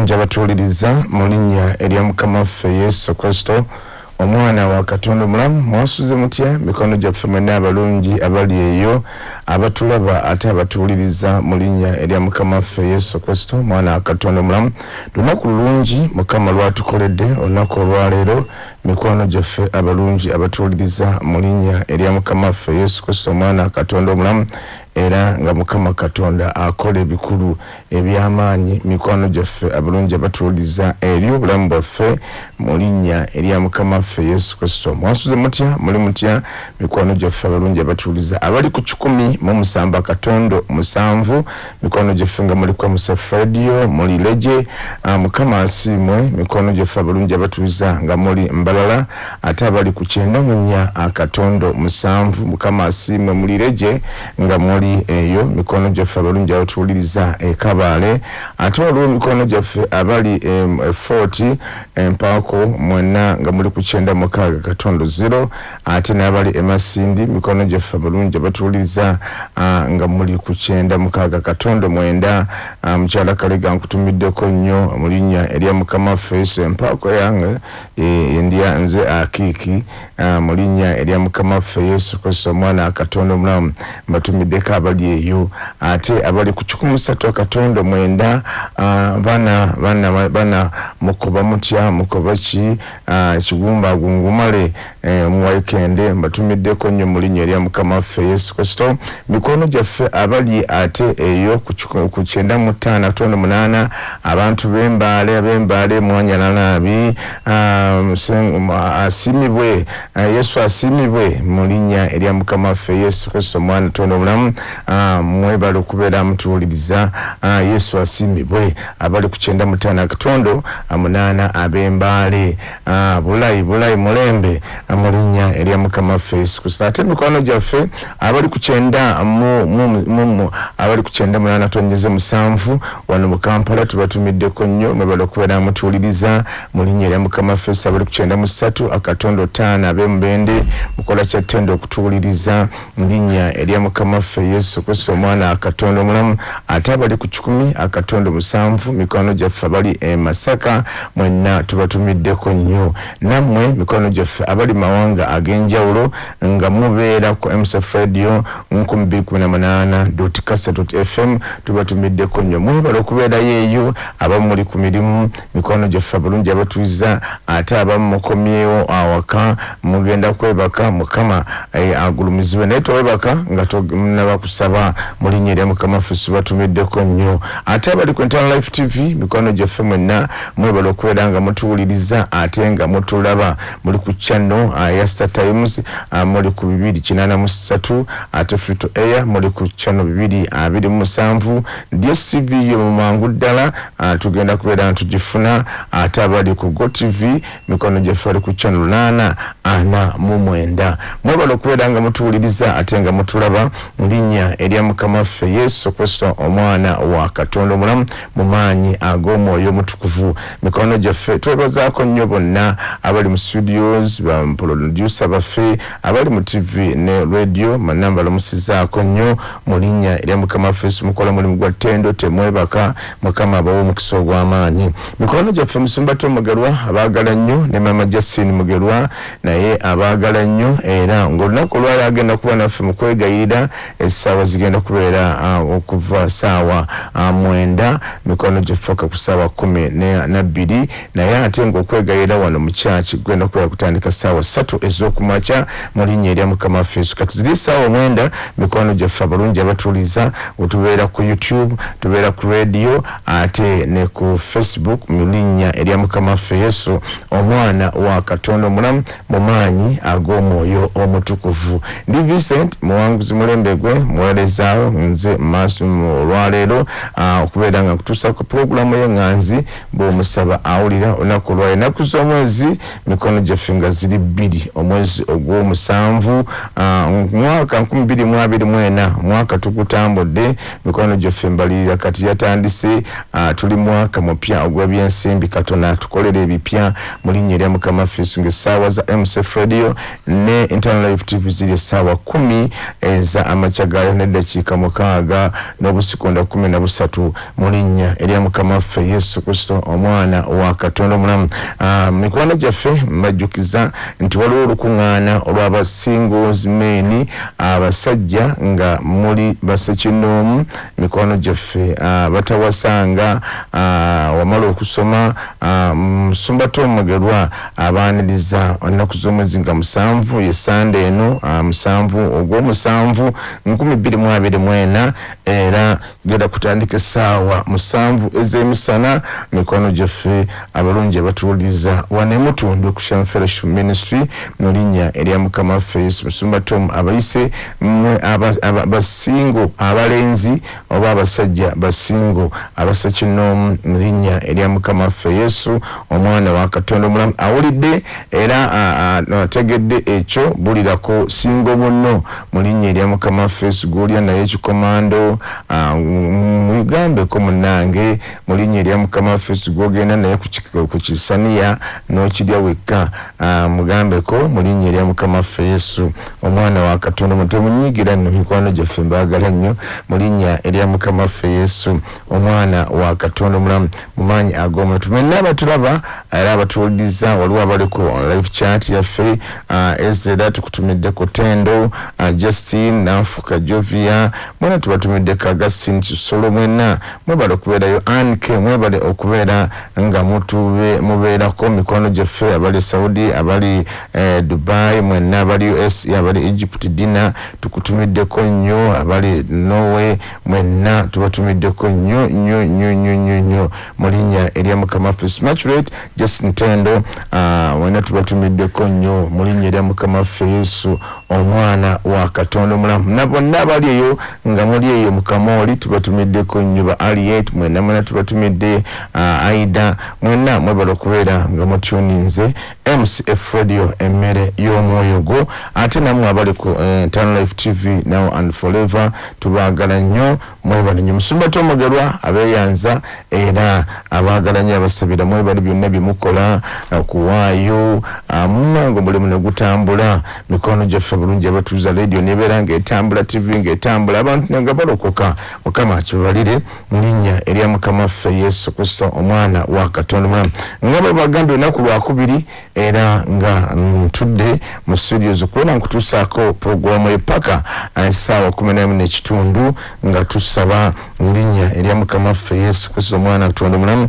Abalungi abatuwuliriza, mu linnya erya Mukama waffe Yesu Kristo, omwana wa Katonda omulamu, mwasuze mutya, mikono gyaffe mwenna abalungi abali eyo abatulaba ate abatuwuliriza? Mu linnya erya Mukama waffe Yesu Kristo, omwana wa Katonda omulamu, lunaku lulungi Mukama lwatukoledde olunaku olwaleero. Mikwano gyaffe abalungi abatuwuliriza, mu linnya erya Mukama waffe Yesu Kristo, omwana wa Katonda omulamu, era nga Mukama Katonda akola ebikulu eby'amaanyi, mikwano gyaffe abalungi abatuwuliriza eri obulamu bwaffe, mu linnya erya Mukama waffe Yesu Kristo, mwasuze mutya? Muli mutya, mikwano gyaffe abalungi abatuwuliriza abali ku 107.7? Mikwano gyaffe nga muli ku MSF Radio, muli leje, Mukama asiimwe. Mikwano gyaffe abalungi abatuwuliriza nga muli Mbalala, ate abali ku 94.7, Mukama asiimwe, muli leje nga muli eyo. Mikono gyaffe abalungi abatuwuliriza ekabaale, ate waliwo mikono gyaffe abali Fort Empaako, mwenna nga muli ku 96.0, ate n'abali emasindi, mikono gyaffe abalungi abatuwuliriza nga muli ku 96.9. Mukyala Kalega, nkutumiddeko nnyo mu linnya erya Mukama waffe Yesu. Empaako yange ndya nze akiiki. Mu linnya erya Mukama waffe Yesu Kristo, omwana wa Katonda omulamu, mbatumiddeko abali eyo. Ate abali ku 103.9, bana bana bana, mukoba mutya? Mukoba ki? Kigumba gungumale muwaikende, mbatumiddeko nnyo mu linnya erya Mukama waffe Yesu Kristo. Mikono gyaffe abali ate eyo ku 95.8, abantu b'Embaale, ab'Embaale mwanyalanaabi, asiimibwe Yesu, asiimibwe mu linnya erya Mukama waffe Yesu Kristo, omwana tonda obulamu. Mwebale okubeera mutuwuliriza. Yesu asiimibwe. Abali ku 95.8 ab'Embaale, bulayi bulayi mulembe mu linnya erya Mukama waffe Yesu Kristo. Ate emikwano gyaffe abali ku kyenda abali ku 98.7 wano mu Kampala, tubatumiddeko nnyo, mwebale okubeera mutuwuliriza mu linnya erya Mukama waffe Yesu. Abali ku 93.5 ab'Emubende, mukola kya ttendo okutuwuliriza mu linnya erya Mukama waffe Yesu Kristo, omwana wa Katonda omulamu. Ate abali ku 100.7, mikwano gyaffe abali e Masaka, mwenna tubatumiddeko nnyo. Nammwe mikwano gyaffe abali mawanga ag'enjawulo nga mubeera ku MSF Radio 2018.kasa.fm, tubatumiddeko nnyo, mwebale okubeerayo eyo. Abamu muli ku mirimu, mikwano gyaffe abalungi abatuuza, ate abamu mukomyewo awaka, mugenda kwebaka. Mukama agulumizibwe, naye towebaka nga tonaba kusaba. Mu linnya erya Mukama waffe tubatumiddeko nnyo. Ate abali ku Internal Life TV, mikwano gyaffe mwenna mwebale okubeera nga mutuwuliriza ate nga mutulaba. Muli ku channel ya Star Times, muli ku 283, ate free to air muli ku channel 227. DStv yo mu mangu ddala tugenda kubeera nga tugifuna. Ate abali ku GOtv, mikono gyaffe bali ku channel 849, mwebale okubeera nga mutuwuliriza ate nga mutulaba mu linnya erya Mukama waffe Yesu Kristo, omwana wa Katonda omulamu, mu maanyi ag'Omwoyo Omutukuvu. Mikono gyaffe twebazaako nnyo bonna abali mu studios, baproducer baffe abali mu TV ne radio, manna mbalamusizaako nnyo mu linnya erya Mukama waffe Yesu. Mukola mulimu gwa ttendo, temwebaka, Mukama abawa omukisa ogw'amaanyi. Mikono gyaffe Musumba Tom Mugerwa abaagala nnyo, ne Mama Justin Mugerwa naye abaagala nnyo, era ng'olunaku olwali agenda kuba naffe mu kwegayirira. Essaawa zigenda kubeera okuva saawa 9, mikono gyaffe, paka ku saawa 12, naye ate ng'okwegayirira wano mu kyaki kugenda kubeera kutandika saawa 3 ez'okumakya mu linnya erya Mukama waffe Yesu. Kati ziri essaawa 9, mikono gyaffe abalungi abatuuliza, tubeera ku YouTube, tubeera ku radio ate ne ku Facebook, mu linnya erya Mukama waffe Yesu, omwana wa Katonda omulamu, mu maanyi ag'Omwoyo Omutukuvu. Ndi Vincent Muwanguzi Mulembe gwe muweerezaawo nze maaso olwaleero okubeera nga nkutuusa ku pulogulaamu y'eŋŋanzi bw'omusaba awulira. Olunaku olwaleero, ennaku z'omwezi, mikono gyaffe, nga ziri 2 omwezi ogw'omusanvu, mwaka 2024. Mwaka tugutambudde, mikono gyaffe, mbalirira kati yatandise, tuli mwaka mupya ogw'ebyensimbi. Katonda tukolera ebipya mu linnya erya Mukama waffe Yesu. Ng'essaawa za MSF Radio ne Internal Life TV ziri essaawa 10 eza amakya ga Mukaaga n'eddakiika 6 n'obusikonda 13 mu linnya erya Mukama waffe Yesu Kristo omwana wa Katonda omulamu. Mikwano gyaffe, mbajjukiza nti waliwo olukuŋŋaana olw'aba singles men, abasajja nga muli basekinnoomu, mikwano gyaffe batawasanga, wamala okusoma. Musumba Tom Mugerwa abaaniriza ennaku z'omwezi nga 7, ye Sande eno, 7 ogw'omusanvu 2024, era genda kutandika essaawa 7 ez'emisana. Mikono gyaffe abalungi abatuwuliriza wano emutundu ku Shalom Fellowship Ministry, mu linnya erya Mukama waffe Yesu, Musumba Tom abayise mmwe ba single abalenzi oba abasajja ba single abasekinnoomu, mu linnya erya Mukama waffe Yesu omwana wa Katonda omulamu. Awulidde era ategedde ekyo, bulirako single munno mu linnya erya Mukama waffe Yesu gw'olya naye ekikomando, mugambeko munnange mu linnya erya Mukama waffe Yesu gw'ogenda naye ku kisaniya n'okirya wekka, mugambeko mu linnya erya Mukama waffe Yesu omwana wa Katonda. Mutemunyiigira nno mikwano gyaffe, mbaagala nnyo mu linnya erya Mukama waffe Yesu omwana wa Katonda omulamu mu maanyi ag'omuntu. Mwenna abatulaba era abatuwuliriza, waliwo abali ku live chat yaffe, Ezera tukutumiddeko, Tendo, Justin Nanfuka, Jovia, mwena tubatumiddeko, Augustin Kisolo, mwenna mwebale okubeerayo, Anke mwebale okubeera nga mubeerako. Mikwano gyaffe abali Saudi, abali Dubai, mwenna abali US, abali Egypt, Dina tukutumiddeko nnyo, abali Norway, mwenna tubatumiddeko nnyo nnyo nnyo nnyo nnyo nnyo mu linnya erya Mukama waffe. Smaturate Justin Tendo, mwenna tubatumiddeko nnyo mu linnya erya Mukama waffe Yesu omwana wa Katonda omulamu. Na bonna abali eyo nga muli eyo mu Kamooli tubatumiddeko nnyo, ba Aliet mwenna mwenna tubatumidde, Aida, mwenna mwebale okubeera nga mutuninze MCF Radio, emmere y'omwoyo gwo. Ate nammwe abali ku Eternal Life TV, now and forever, tubaagala nnyo, mwebale nnyo. Musumba Tomugerwa abeeyanza era abaagala nnyo, abasabira. Mwebale byonna byemukola okuwaayo munange omulimu ne gutambula. Mikono gyaffe bulungi abatuuza radio nebeera ng'etambula, TV ng'etambula, abantu nga balokoka. Mukama akibabalire mu linnya erya Mukama waffe Yesu Kristo omwana wa Katonda omulamu. Nga bwe bagambye, olunaku lwakubiri era nga ntudde mu studios okubeera nkutuusaako puroguramu epaka essaawa 11:30 nga tusaba mu linnya erya Mukama waffe Yesu Kristo omwana Katonda omulamu.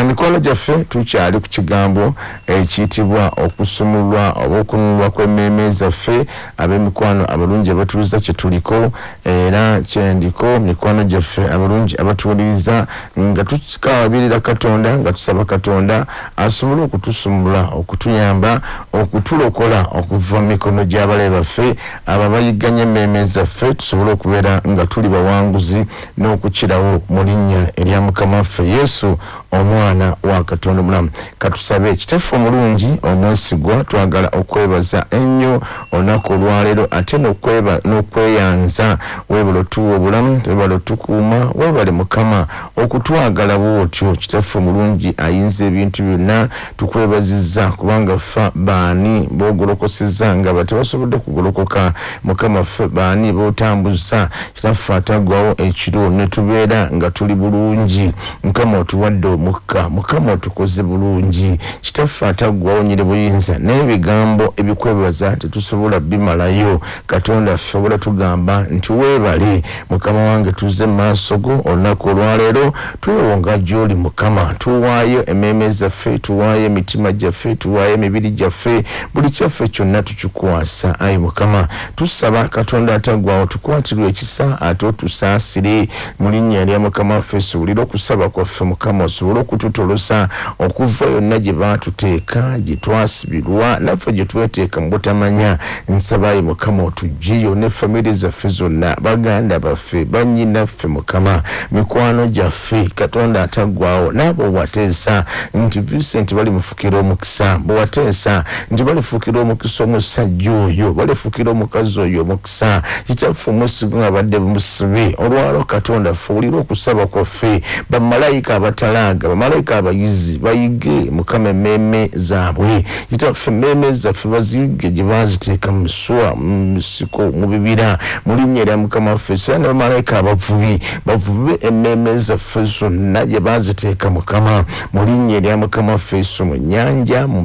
Mikwano gyaffe, tukyali ku kigambo ekiyitibwa okusumulwa oba okununulwa kw'emmeeme zaffe. Ab'emikwano abalungi abatuuliza, kyetuliko era kyendiko, mikwano gyaffe abalungi abatuwuliriza, nga tukabirira Katonda, nga tusaba Katonda asobole okutusumulula, okutuyamba, okutulokola okuva mu mikono gy'abalabe baffe abo abayigganya emmeeme zaffe, tusobole okubeera nga tuli bawanguzi n'okukirawo mu linnya erya Mukama waffe Yesu omwana wa Katonda omulamu. Katusabe. Kitaffe omulungi omwesigwa, twagala okwebaza ennyo olunaku olwaleero ate n'okweyanza. Weebale otuwa obulamu, weebale otukuuma, weebale Mukama okutwagala bwotyo. Kitaffe omulungi ayinza ebintu byonna, tukwebazizza kubanga ffe baani boogolokosezza nga batebasobodde kugolokoka? Mukama, ffe baani bootambuza, Kitaffe ataggwawo, ekiro ne tubeera nga tuli bulungi? Mukama, otuwadde omukka, Mukama otukoze bulungi, Kitaffe ataggwawo nyiri buyinza, n'ebigambo ebikwebaza tetusobola bimalayo. Katonda ffe obula tugamba nti weebale. Mukama wange, tuzze mu maaso go olunaku olwaleero, twewonga gy'oli Mukama, tuwaayo emmeeme zaffe, tuwaayo emitima gyaffe, tuwaayo emibiri gyaffe, buli kyaffe kyonna tukikwasa. Ayi Mukama, tusaba Katonda ataggwawo tukwatirwe ekisa ate otusaasire mu linnya lya Mukama waffe. Suwulira okusaba kwaffe Mukama, osobole okututolosa okuva yonna gye baatuteeka, gye twasibirwa naffe gye tweteeka mu butamanya. Nsaba ayi Mukama otuggyeyo ne famire zaffe zonna, baganda baffe, bannyinaffe Mukama, mikwano gyaffe. Katonda ataggwawo, naabo wateesa nti Vincent balimufukira omukisa, bwe wateesa nti balifukira omukisa omusajja oyo, balifukira omukazi oyo omukisa, Kitaffe omwesigo nga badde musibe olwalo. Katonda ffe, owulira okusaba kwaffe. Bamalayika abatalaaga Twetaaga bamalayika abayizi bayige Mukama emmeeme zaabwe. Kitaffe, emmeeme zaffe baziyige gye baaziteeka mu misuwa, mu misiko, mu bibira, mu linnya erya Mukama waffe. Era ne bamalayika abavubi bavube emmeeme zaffe zonna gye baaziteeka Mukama, mu linnya erya Mukama waffe Yesu, mu nnyanja, mu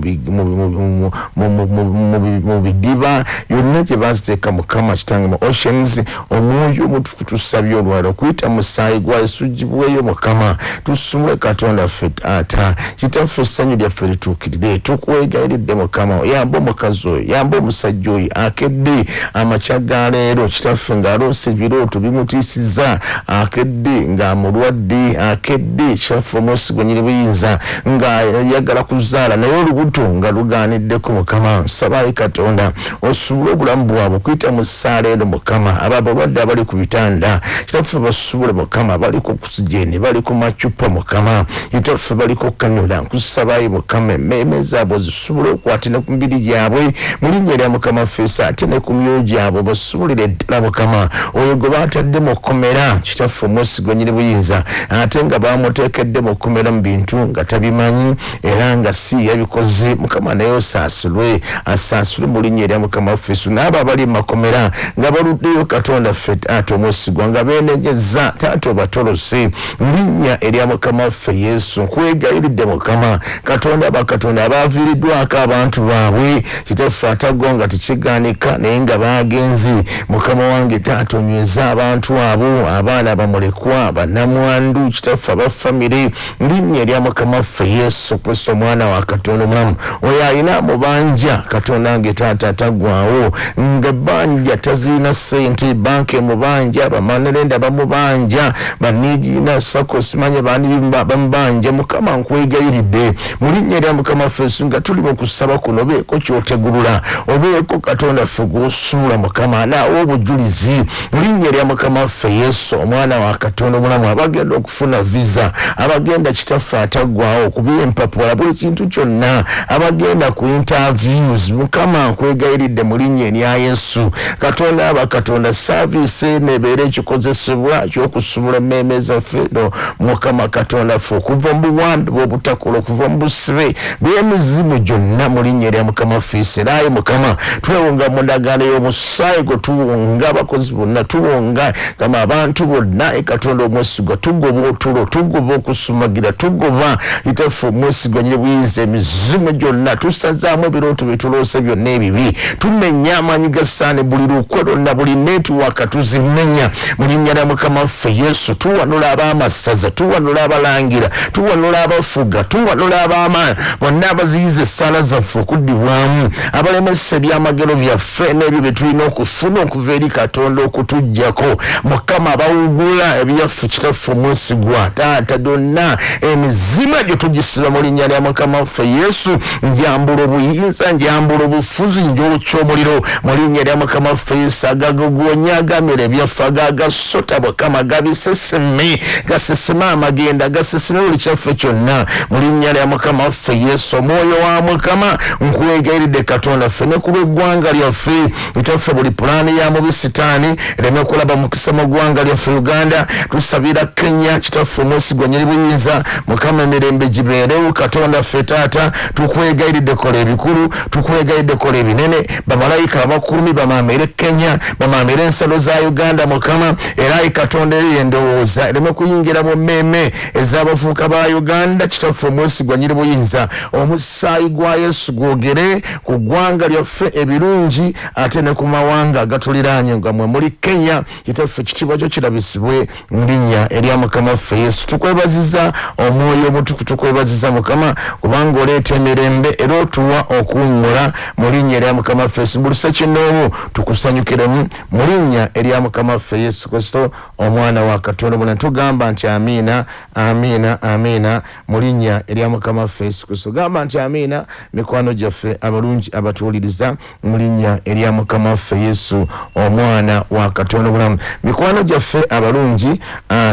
bidiba, yonna gye baaziteeka Mukama Kitange, mu oceans. Omwoyo Omutukuvu, tusabye olwaleero okuyita musaayi gwa Yesu gibweyo Mukama, tusumule Katonda ffe Taata. Kitaffe, essanyu lyaffe lituukirire. Tukwegayiridde Mukama, yamba omukazi oyo, yamba omusajja oyo akedde amakya ga leero, Kitaffe, ng'aloose ebirooto bimutiisizza, akedde ng'amulwadde, akedde, Kitaffe omwesigwa nyini buyinza, ng'ayagala kuzaala naye olubuto nga lugaaniddeko. Mukama, nsabayi Katonda osubule obulamu bwabwe okuyita mu ssaala eno Mukama. Abo abalwadde abali ku bitanda, Kitaffe, basubule Mukama. Bali ku oxygen, bali ku macupa Mukama Kitaffe, baliko cannula, nkusabayi Mukama emmeeme zaabwe zisubule okwate ne ku mibiri gyabwe mu linnya erya Mukama feesa, ate ne ku myoyo gyabwe basubulire ddala Mukama. Oyo gwe batadde mu kkomera, Kitaffe omwesigwa nyini buyinza, ate nga bamuteekedde mu kkomera mu bintu nga tabimanyi era nga si yabikoze, Mukama, naye osaasirwe, asaasirwe mu linnya erya Mukama waffe Yesu. N'abo abali mu makomera nga baluddeyo, Katonda ffe Taata omwesigwa, nga beenenyeza, Taata, obatolose linnya erya Mukama waffe Yesu. Nkwegayiridde Mukama Katonda, bakatonda abaviiriddwako abantu baabwe, Kitaffe atagwa nga tekigaanika naye nga bagenze, Mukama wange Taata, onyweze abantu abo, abaana bamulekwa, bannamwandu, Kitaffe, abafamire, linnya erya Mukama waffe Yesu Kristo omwana wa Katonda omulamu. Oyo alina amubanja, Katonda nge Taata ataggwawo, nga banja tazirina ssente, banka emubanja, bamanerenda bamubanja, banigiina sako simanye bani bamubanja, Mukama nkwegayiridde mu linnya erya Mukama waffe Yesu, nga tuli mu kusaba kuno, obeeko kyotegulula, obeeko Katonda ffe gw'osuula Mukama naawe obujulizi mu linnya erya Mukama waffe Yesu omwana wa Katonda omulamu. Abagenda okufuna visa, abagenda, Kitaffe ataggwawo, kuba empapula, buli kintu kyonna, abagenda ku interviews, Mukama nkwegayiridde mu linnya erya Yesu. Katonda aba Katonda, service eno ebeera ekikozesebwa ekyokusumula emmeeme zaffe no Mukama Katonda ffe okuva mu buwambe bw'obutakola, okuva mu busibe bw'emizimu gyonna mu linnya erya Mukama waffe Yesu. Era ayi Mukama, twewunga mu ndagaano y'omusaayi gwe, tuwunga abakozi bonna, tuwunga gamba abantu bonna. E Katonda omwesigwa, tugoba otulo, tugoba okusumagira, tugoba, Kitaffe omwesigwa nyini buyinza, emizimu gyonna, tusazaamu ebirooto byetuloose byonna ebibi, tumenya amaanyi ga Sitaani, buli lukwe lwonna, buli network tuzimenya mu linnya lya Mukama waffe Yesu. Tuwanula ab'amasaza, tuwanula abalangira, tuwanula abafuga, tuwanula ab'amaanyi bonna abaziyiza essaala zaffe okuddibwamu, abalemesa ebyamagero byaffe n'ebyo bye tulina okufuna okuva eri Katonda okutuggyako. Mukama, abawugula ebyaffe, Kitaffe omwesigwa, Taata, byonna emizima gye tugisiba mu linnya lya Mukama waffe Yesu. Njambula obuyinza, njambula obufuzi, njokya omuliro mu linnya lya Mukama waffe Yesu. Agagogonya agamera ebyaffe, agagasota Mukama, gabiseseme, gaseseme amagenda, gaseseme buli kyaffe kyonna mu linnya lya Mukama waffe Yesu. Omwoyo wa Mukama, nkwegayiridde Katonda ffe ne ku lw'eggwanga lyaffe, Kitaffe, buli pulaani ya mubi Sitaani ereme kulaba mukisa mu ggwanga lyaffe Uganda. Tusabira Kenya, Kitaffe omwesigwa nyini buyinza, Mukama, emirembe gibeerewo. Katonda ffe Taata, tukwegayiridde kola ebikulu, tukwegayiridde kola ebinene. Bamalayika abakuumi bamaamire Kenya, bamaamire ensalo za Uganda Mukama. Era ayi Katonda, eyo endowooza ereme kuyingira mu mmeeme ez'abavubuka ba Uganda. Kitaffe omwesigwa nyini buyinza, omusaayi gwa Yesu gwogere ku ggwanga lyaffe ebirungi, ate ne ku mawanga agatuliraanye nga mwe muli Kenya. Kitaffe, ekitiibwa kyo kirabisibwe mu linnya erya Mukama waffe Yesu. Tukwebaziza Omwoyo Omutuku, tukwebaziza Mukama, kubanga oleeta emirembe era otuwa okuwummula mu linnya erya Mukama waffe Yesu. Buli ssekinnoomu tukusanyukiremu mu linnya erya Mukama waffe Yesu Kristo omwana wa Katonda muna. Tugamba nti amiina, amiina, amiina mu linnya erya Mukama waffe Yesu Kristo. Gamba nti amiina, mikwano gyaffe abalungi abatuwuliriza, mu linnya erya Mukama waffe Yesu omwana wa Katonda obulamu. Mikwano gyaffe abalungi,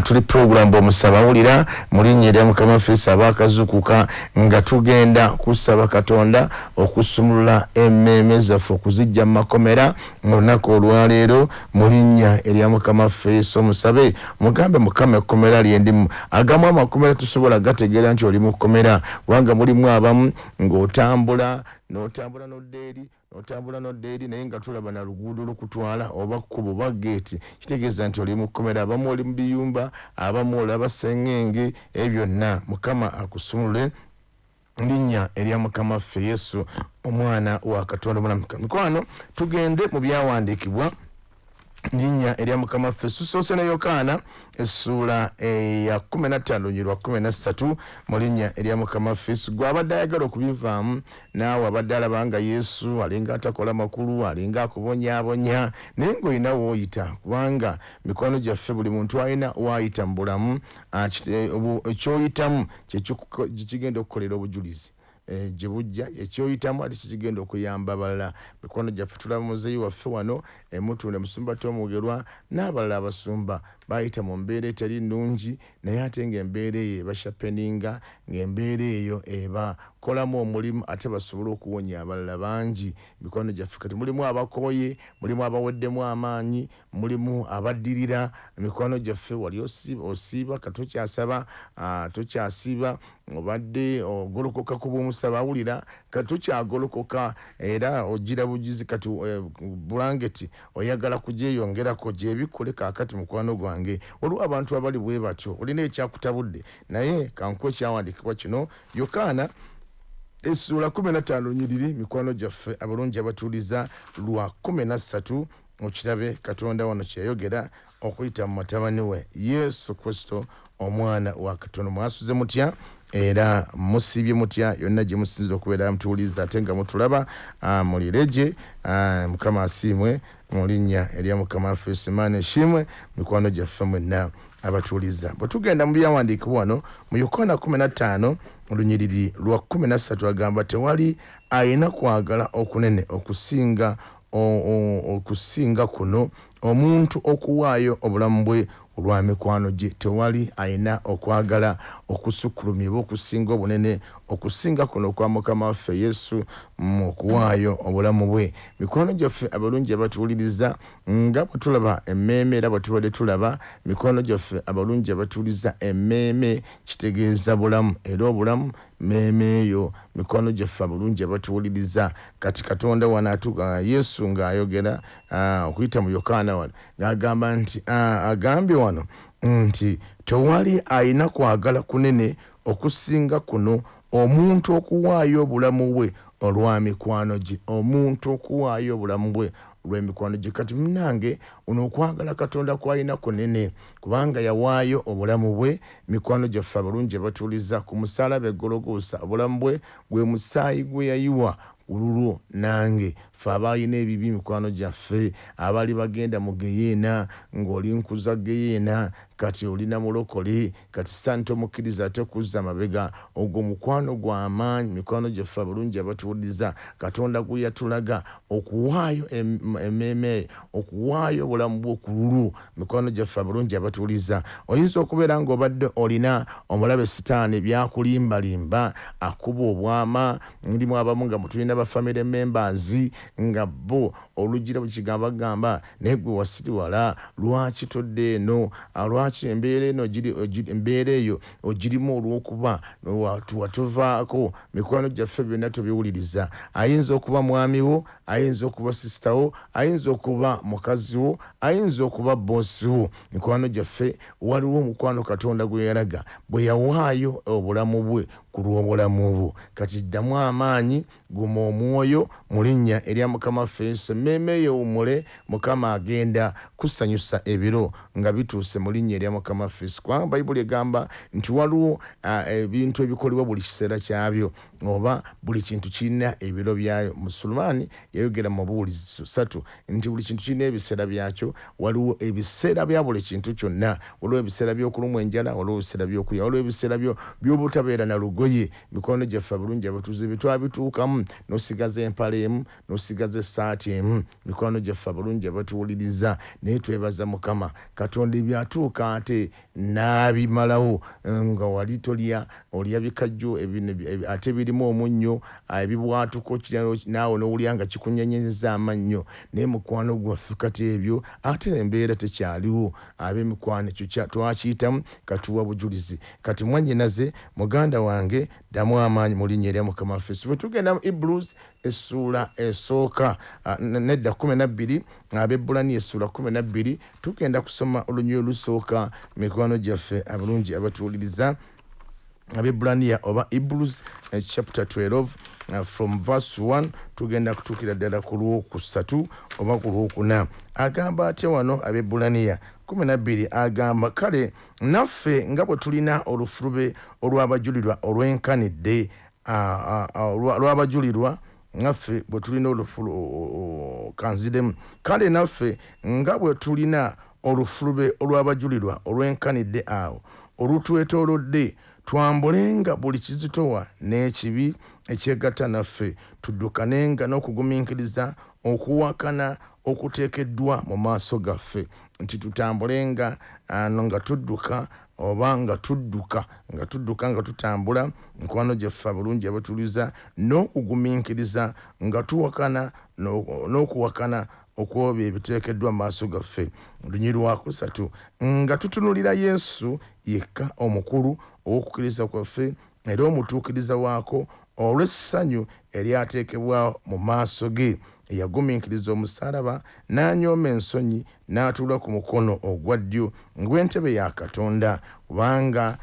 tuli program bw'omusaba awulira mu linnya erya Mukama waffe Yesu. Abaakazukuka nga tugenda kusaba Katonda okusumulula emmeeme zaffe okuzijja mu makomera mu lunaku olwaleero mu linnya erya Mukama waffe Yesu. Omusabe, mugambe, Mukama, ekkomera lyendimu, agamu amakomera. Amakomera tusobola gategeera nti oli mu kkomera, kubanga mulimu abamu ng'otambula n'otambula n'odda eri, n'otambula n'odda eri, naye nga tulaba na luguudo lukutwala oba kkubo oba geeti, kitegeeza nti oli mu kkomera. Abamu oli mu biyumba, abamu olaba sengenge, ebyo byonna Mukama akusumulule linnya erya Mukama waffe Yesu omwana wa Katonda omulamu. Mikwano, tugende mu byawandiikibwa linnya erya Mukama waffe. Tusoose ne Yokaana essuula eya 15 lwa 13 mu linnya erya Mukama waffe Yesu. Gwe abadde ayagala okubivaamu, naawe abadde alaba nga Yesu alinga atakola makulu, alinga akubonyaabonya, naye ng'olina w'oyita, kubanga mikwano gyaffe buli muntu alina w'ayita mu bulamu. Ekyoyitamu kyekigenda okukolera obujulizi gye bujja, ekyoyitamu ate kikigenda okuyamba abalala. Mikwano gyaffe, tulaba muzeeyi waffe wano Emutunda, Musumba Tomugerwa, n'abalala abasumba bayita mu mbeera eteri nnungi, naye ate ng'embeera eyo ebashapeninga, ng'embeera eyo ebakolamu omulimu, ate basobole okuwonya abalala bangi. Mikwano gyaffe, kati mulimu abakooye, mulimu abaweddemu amaanyi, mulimu abaddirira. Mikwano gyaffe, wali osiiba, kati tokyasaba, tokyasiiba, obadde ogolokoka ku bw'omusaba awulira, kati tokyagolokoka, era ogira bugizi, kati bulangeti oyagala kugyeyongerako gyebikole. Kaakati mukwano gwange, waliwo abantu abali bwe batyo, olina ekyakutabudde, naye kankuwe ekyawandiikibwa kino, Yokaana essuula 15 nyiriri, mikwano gyaffe abalungi abatuuliza, lwa 13, okirabe Katonda wano kyeyayogera okuyita mu mutabani we Yesu Kristo omwana wa Katonda. Mwasuze mutya era musiibye mutya yonna gye musinzira okubeera mutuwuliriza ate nga mutulaba? Mulireje, Mukama asiimwe mu linnya erya Mukama waffe Yesu. Maana eshimwe, mikwano gyaffe mwenna abatuuliza. Bwe tugenda mu byawandiikibwa wano mu Yokaana 15 olunyiriri lwa 13, agamba tewali alina kwagala okunene okusinga kuno, omuntu okuwaayo obulamu bwe olwa mikwano gye. Tewali alina okwagala okusukkulumye oba okusinga obunene okusinga kuno okwa Mukama waffe Yesu mu okuwaayo obulamu bwe. Mikwano gyaffe abalungi abatuwuliriza, nga bwe tulaba emmeeme, era bwe tubadde tulaba, mikwano gyaffe abalungi abatuwuliriza, emmeeme kitegeeza bulamu, era obulamu mmeeme eyo. Mikwano gyaffe abalungi abatuwuliriza, kati Katonda wano atuga Yesu ng'ayogera okuyita mu Yokaana wano, ng'agamba nti agambye wano nti tewali alina kwagala kunene okusinga kuno, omuntu okuwaayo obulamu bwe olwa mikwano gye. Omuntu okuwaayo obulamu bwe olw'emikwano gye. Kati munnange, ono okwagala Katonda kwalina kunene, kubanga yawaayo obulamu bwe, mikwano gyaffe abalungi abatuuliza, ku musaalaba e Gologoosa. Obulamu bwe gwe musaayi gwe yayiwa olulwo nange, ffe abaalina ebibi, mikwano gyaffe abaali bagenda mu geyeena, ng'oli nkuza geyeena, kati olina mulokole, kati sitaani tomukkiriza ate kuzza mabega. Ogwo mukwano gw'amaanyi, mikwano gyaffe abalungi abatuwuliriza, Katonda gwe yatulaga okuwaayo emmeeme, okuwaayo obulamu bwo ku lulwo. Mikwano gyaffe abalungi abatuwuliriza, oyinza okubeera ng'obadde olina omulabe sitaani byakulimbalimba, akuba obwama. Mulimu abamu nga mutulina ba family members nga bo olugira bukigamba gamba, naye gwe wasiriwala, lwaki todda eno? Lwaki embeera eno embeera eyo ogirimu? Olw'okuba watuvaako. Mikwano gyaffe, byonna tobiwuliriza. Ayinza okuba mwami wo, ayinza okuba sisita wo, ayinza okuba mukazi wo, ayinza okuba boosi wo. Mikwano gyaffe, waliwo omukwano Katonda gwe yalaga bwe yawaayo obulamu bwe ku lw'obulamu bwo. Kati ddamu amaanyi, guma omwoyo mu linnya erya Mukama waffe Yesu. Emmeeme eyo ewummule, Mukama agenda kusanyusa ebiro nga bituuse mu linnya erya Mukama waffe Yesu, kubanga Bayibuli egamba nti waliwo ebintu ebikolebwa buli kiseera kyabyo, oba buli kintu kirina ebiro byayo. Musulumaani yayogera mu Mubuulizi 3 nti buli kintu kirina ebiseera byakyo. Waliwo ebiseera bya buli kintu kyonna. Waliwo ebiseera by'okulumwa enjala, waliwo ebiseera by'okulya, waliwo ebiseera by'obutabeera na lugoye. Mikwano gyaffe abalungi abatuuze, bye twabituukamu, n'osigaza empale emu, n'osigaza essaati emu. Mikwano gyaffe abalungi abatuwuliriza, naye twebaza Mukama Katonda ebyatuuka. Ate n'abimalawo nga wali tolya, olya bikajjo ate birimu omunnyo, ebibwatuko naawe n'owulya nga kikunyenyeza amannyo. Naye mukwano gwaffe, kati ebyo ate embeera tekyaliwo. Ab'emikwano, ekyo twakiyitamu, katuwa bujulizi. Kati mwannyinaze, muganda wange, ddamu amaanyi mu linnya erya Mukama waffe. Bwe tugenda mu Hebrews essuula esooka, nedda, 12, Abebbulaniya essuula 12, tugenda kusoma olunywi olusooka. Mikwano gyaffe abalungi abatuwuliriza, Abebbulaniya oba Hebrews chapter 12, from verse 1, tugenda kutuukira ddala ku lwokusatu oba ku lwokuna. Agamba atya wano? Abebbulaniya 12 agamba, "Kale naffe nga bwe tulina olufulube olw'abajulirwa olwenkanidde, lw'abajulirwa naffe bwe tulina olufulu." Kanziremu. "Kale naffe nga bwe tulina olufulube olw'abajulirwa olwenkanidde awo olutwetoolodde, twambulenga buli kizitowa n'ekibi ekyegatta naffe, tuddukanenga n'okugumiikiriza okuwakana okuteekeddwa mu maaso gaffe." Nti tutambulenga ano nga tudduka, oba nga tudduka, nga tudduka, nga tutambula, mikwano gyaffe abulungi abatuliza, n'okugumiikiriza nga tuwakana n'okuwakana okwobyo ebiteekeddwa mu maaso gaffe. Olunyi lwakusatu, "Nga tutunulira Yesu yekka omukulu ow'okukkiriza kwaffe era omutuukiriza waako, olw'essanyu eryateekebwa mu maaso ge eyagumiikiriza omusaalaba n'anyooma ensonyi, n'atuula ku mukono ogwa ddyo ng'entebe ya Katonda. Kubanga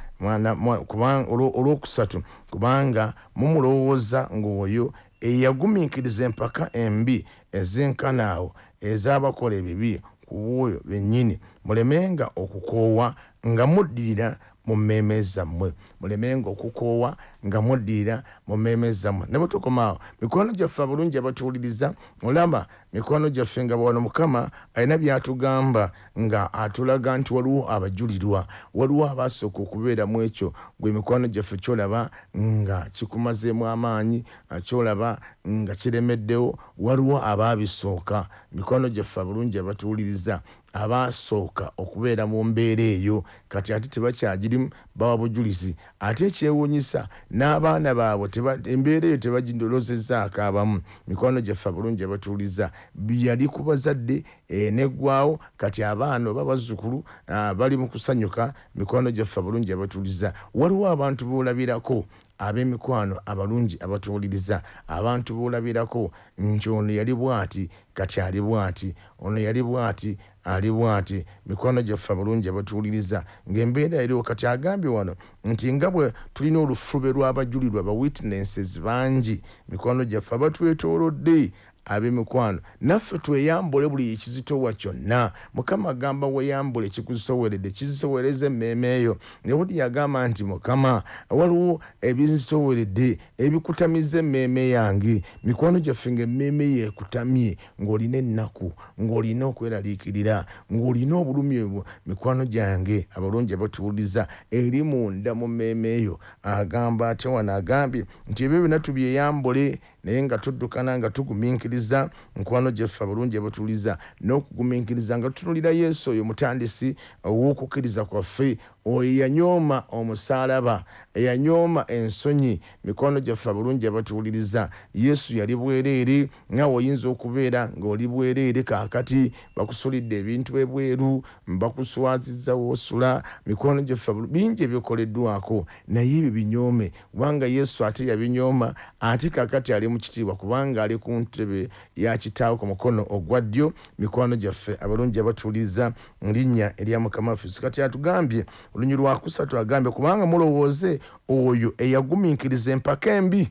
olwokusatu, kubanga mumulowooza ng'oyo eyagumiikiriza empaka embi ezenkana awo ez'abakola ebibi ku bwoyo bennyini, mulemenga okukoowa nga muddirira mu mmeeme zammwe." Mulemenga okukoowa nga muddirira mu mmeeme zammwe. Ne bwe tukomaawo, mikwano gyaffe abalungi abatuwuliriza, olaba mikwano gyaffe nga wano Mukama alina by'atugamba nga atulaga nti waliwo abajulirwa, waliwo abasooka okubeera mu ekyo. Gwe mikwano gyaffe kyolaba nga kikumazeemu amaanyi, kyolaba nga kiremeddewo, waliwo abaabisooka. Mikwano gyaffe abalungi abatuwuliriza, abasooka okubeera mu mbeera eyo, kati ate tebakyagirimu, bawa bujulizi. Ate ekyewuunyisa, n'abaana baabwe embeera eyo tebagirolozezzaako abamu. Mikwano gyaffe abalungi abatuwuliriza, yali ku bazadde neggwawo, kati abaana oba bazzukulu bali mu kusanyuka. Mikwano gyaffe abalungi abatuwuliriza, waliwo abantu boolabirako, ab'emikwano abalungi abatuwuliriza, abantu boolabirako nti ono yali bw'ati, kati ali bw'ati, ono yali bw'ati, ali bw'ati. Mikwano gyaffe abalungi abatuwuliriza, ng'embeera eriwo, kati agambye wano nti nga bwe tulina olufube lw'abajulirwa, ba witnesses bangi, mikwano gyaffe abatwetoolodde, ab'emikwano, naffe tweyambule buli ekizitowa kyonna. Mukama agamba weyambule ekikuzitoweredde, kizitowereza emmeeme eyo. Dawudi yagamba nti, "Mukama, waliwo ebinzitoweredde ebikutamiza emmeeme yange." Mikwano gyaffe, nga emmeeme yeekutamye, ng'olina ennaku, ng'olina okweraliikirira, ng'olina obulumi obwo, mikwano gyange abalungi abatuwuliza, eri munda mu mmeeme eyo, agamba atya wano? Agambye nti ebyo byonna tubyeyambule, naye nga tuddukana nga tugumiikiriza, nkwano gyaffe abalungi abatuwuliza, n'okugumiikiriza nga tutunulira Yesu oyo mutandisi ow'okukkiriza kwaffe, oyo eyanyooma omusaalaba, eyanyooma ensonyi. Mikwano gyaffe abalungi abatuwuliriza, Yesu yali bwereere. Naawe oyinza okubeera ng'oli bwereere kaakati, bakusulidde ebintu ebweru, bakuswazizza woosula. Mikwano gyaffe, bingi ebikoleddwako, naye ebyo binyoome, kubanga Yesu ate yabinyooma, ate kaakati ali mu kitiibwa, kubanga ali ku ntebe ya kitaawe ku mukono ogwa ddyo. Mikwano gyaffe abalungi abatuwuliriza, linnya erya Mukama waffe, kati atugambye olunyi lwakusatu, agambye, "Kubanga mulowooze oyo eyagumiikiriza empaka embi."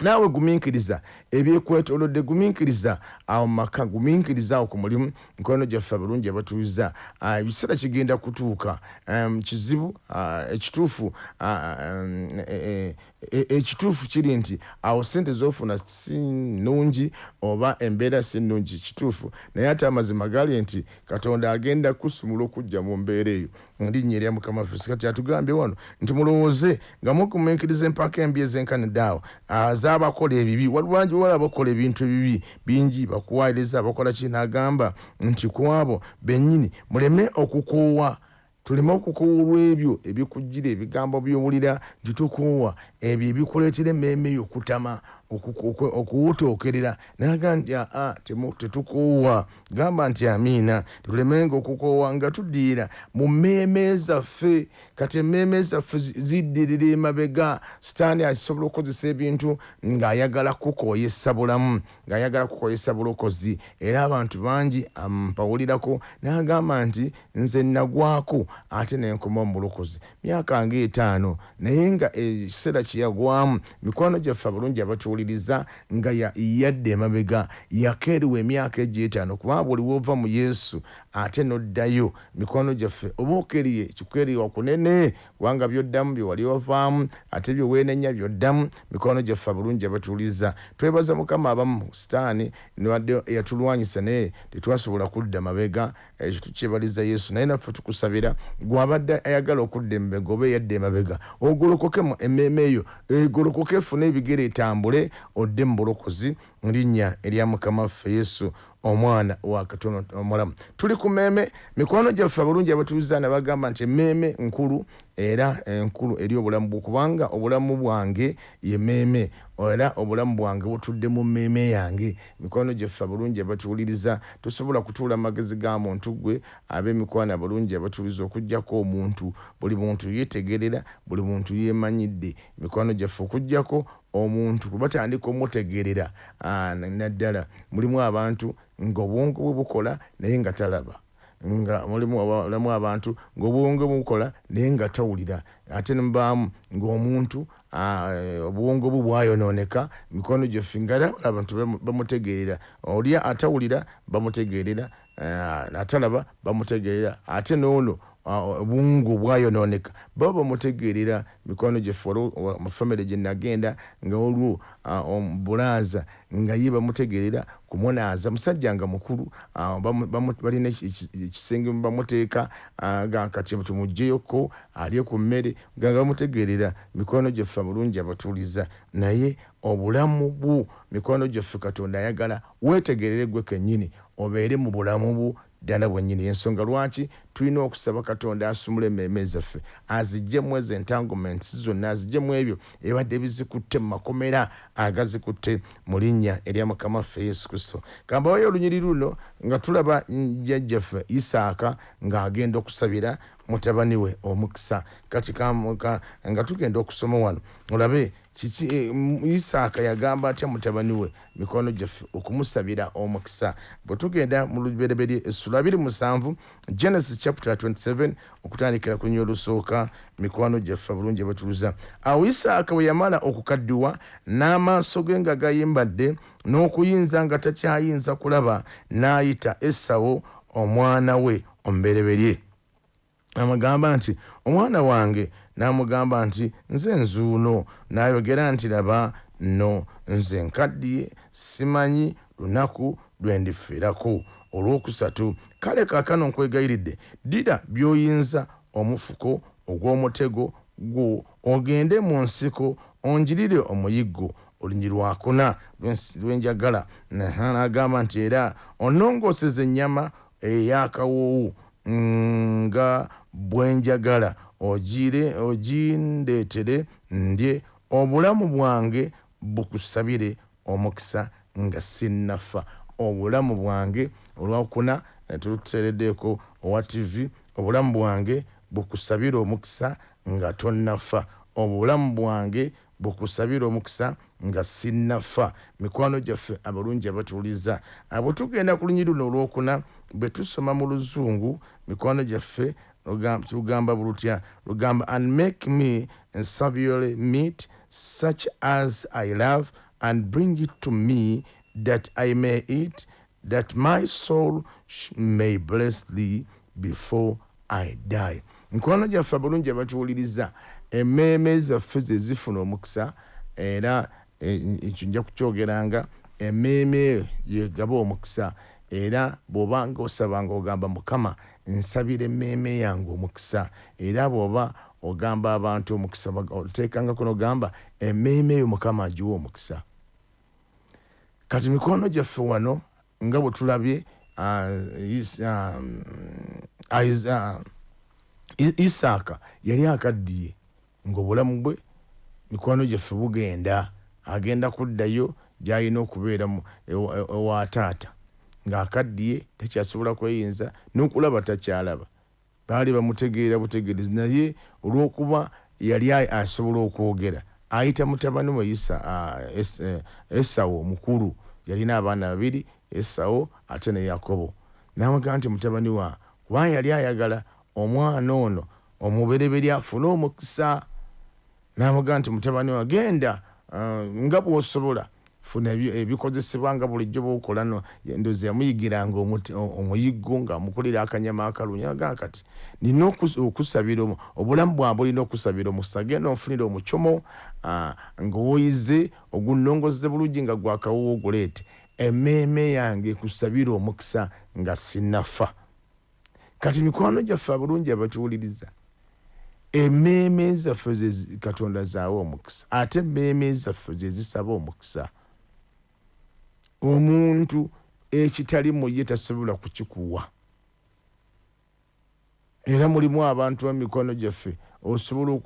Naawe gumiikiriza ebyekwetoolodde, gumiikiriza awo maka, gumiikiriza awo ku mulimu. Mikwano gyaffe abalungi abatuuliza, ebiseera kigenda kutuuka kizibu. Ekituufu ekituufu kiri nti awo sente z'ofuna si nnungi oba embeera si nnungi, kituufu. Naye ate amazima gali nti Katonda agenda kusumula okujja mu mbeera eyo, linnya erya Mukama waffe. Kati atugambye wano nti mulowooze nga mugumiikiriza empaka embi ezenkanidde awo z'abakola ebibi. Waliwo bangi wala abakola ebintu ebibi bingi, bakuwaayiriza, bakola ki. N'agamba nti ku abo bennyini muleme okukoowa. Tuleme okukoowa olw'ebyo ebikujjira, ebigambo by'owulira nti tokoowa, ebyo ebikuleetera emmeeme yo okutama, okuwutookerera. N'agamba nti aa, tetukoowa. Gamba nti amiina. Tulemenga okukoowa nga tuddirira mu mmeeme zaffe. Kati emmeeme zaffe ziddirira emabega. Sitaani asobola okukozesa ebintu ng'ayagala kukooyesa bulamu, ng'ayagala kukooyesa bulokozi. Era abantu bangi mpawulirako n'agamba nti nze nagwako ate ne nkoma mu bulokozi myaka ng'etaano, naye nga ekiseera kye yagwamu, mikwano gyaffe abalungi abatuwuliriza, nga yadda emabega, yakeerewa emyaka egyo 5. Kubanga buli w'ova mu Yesu ate n'oddayo, mikwano gyaffe, oba okeeriye kikwerewa kunene, kubanga by'oddamu bye wali wavaamu, ate bye weenenya by'oddamu. Mikwano gyaffe abalungi abatuwuliriza, twebaza Mukama abamu Sitaani newadde yatulwanyisa naye tetwasobola kudda mabega, ekyo tukyebaliza Yesu. Naye naffe tukusabira gw'abadde ayagala okudda emabega oba eyadda emabega, ogolokoke mu emmeeme eyo, egolokoke efune ebigere etambule odde mu bulokozi mu linnya erya Mukama waffe Yesu omwana wa Katonda omulamu. Tuli ku mmeeme. Mikwano gyaffe abalungi abatuuza ne bagamba nti emmeeme nkulu, era enkulu eri obulamu bwo, kubanga obulamu bwange ye mmeeme, era obulamu bwange butudde mu mmeeme yange. Mikwano gyaffe abalungi abatuwuliriza, tosobola kutuula magezi ga muntu gwe ab'emikwano abalungi abatuwuliriza, okuggyako omuntu. Buli muntu yeetegerera, buli muntu yeemanyidde. Mikwano gyaffe, okuggyako omuntu bwe batandika omutegeerera, naddala mulimu abantu ng'obwongo bwe bukola naye nga talaba, nga mulimu abantu ng'obwongo bwe bukola naye nga tawulira, ate ne mubaamu ng'omuntu obwongo bwe bwayonooneka. Mikono gyaffe, nga abantu bamutegeerera, oli atawulira bamutegeerera, atalaba bamutegeerera, ate n'ono obwongo bwayonooneka baba bamutegeerera. Mikono gyaffe, mu famire gye nagenda nga olwo bulaaza nga ye bamutegeerera kumunaaza, musajja nga mukulu, balina ekisenge bamuteeka kati tumuggyeyo alye ku mmere, nga bamutegeerera. Mikono gyaffe abalungi abatuuliza, naye obulamu bwo, mikono gyaffe, Katonda ayagala weetegerere gwe kennyini, obeere mu bulamu bwo ddala bwennyini. Ensonga lwaki tulina okusaba Katonda asumule emmeeme zaffe, aziggyemu ezo entanglements zonna, aziggyemu ebyo ebadde bizikutte mu makomera agazikutte, mu linnya erya Mukama waffe Yesu Kristo. Kambawayo olunyiri luno nga tulaba jjajjaffe Isaaka ng'agenda okusabira mutabani we omukisa. Kati nga tugenda okusoma wano, olabe kiki Isaaka yagamba atya mutabani we, mikono gyaffe, okumusabira omukisa. Bwe tugenda mu Lubereberye essula 27, Genesis chapter 27, okutandikira ku nnyo olusooka, mikwano gyaffe bulungi batuluza. Awo Isaaka bwe yamala okukaddiwa, n'amaaso ge nga gayimbadde, n'okuyinza nga takyayinza kulaba, n'ayita Esawo omwana we omubereberye, amugamba nti, "Omwana wange." N'amugamba nti, "Nze nzuuno." N'ayogera nti, "Laba nno, nze nkaddiye, simanyi lunaku lwe ndifiirako." Olwokusatu, "Kale kaakano nkwegayiridde, ddira by'oyinza omufuko ogw'omutego gwo, ogende mu nsiko onjirire omuyiggo." Olunyi lwakuna lwenjagala. N'agamba nti, "Era onnongooseze ennyama ey'akawoowo nga bwe njagala, ogire ogindeetere ndye, obulamu bwange bukusabire omukisa nga sinnafa." Obulamu bwange, olwakuna tuteereddeeko owa TV, obulamu bwange bukusabire omukisa nga tonnafa. Obulamu bwange bukusabire omukisa nga sinnafa. Mikwano gyaffe abalungi abatuuliza, bwe tugenda ku lunyi luno olwokuna, bwe tusoma mu Luzungu, mikwano gyaffe, lugamba bulutya? Lugamba, "And make me savory meat such as I love, and bring it to me that I may eat, that my soul may bless thee before I die." Mikwano gyaffe abalungi abatuwuliriza, emmeeme zaffe ze zifuna omukisa, era ekyo nja kukyogeranga, emmeeme yegaba omukisa. Era bw'obanga osaba nga ogamba, "Mukama, nsabira emmeeme yange omukisa," era bw'oba ogamba abantu omukisa, oteekangako nogamba emmeeme eyo Mukama agiwa omukisa. Kati mikono gyaffe, wano nga bwe tulabye Isaaka yali akaddiye ng'obulamu bwe mikwano gyaffe bugenda, agenda kuddayo gy'alina okubeera ewa taata, ng'akaddiye takyasobola kweyinza n'okulaba takyalaba. Baali bamutegeera butegeerezi, naye olw'okuba yali asobola okwogera ayita mutabani we Esawo omukulu. Yalina abaana babiri, Esawo ate ne Yakobo. N'amugamba nti mutabani wa, kubanga yali ayagala omwana ono omubereberye afune omukisa. N'amugamba nti mutabani wa, genda nga bw'osobola funa ebikozesebwa nga bulijjo bw'okola. No ndowooza yamuyigiranga omuyiggo ng'amukolera akanyama akalungi. Agamba kati nina okusabira obulamu bwange bulina okusabira omukisa, genda onfunire omucomo ng'oyize ogunnongoze bulungi nga gwakawuwo oguleete, emmeeme yange ekusabira omukisa nga sinnafa. Kati mikwano gyaffe abalungi abatuwuliriza, emmeeme zaffe ze Katonda zaawa omukisa, ate emmeeme zaffe ze zisaba omukisa. Omuntu ekitali mu ye tasobola kukikuwa. Era mulimu abantu b'emikono gyaffe osobola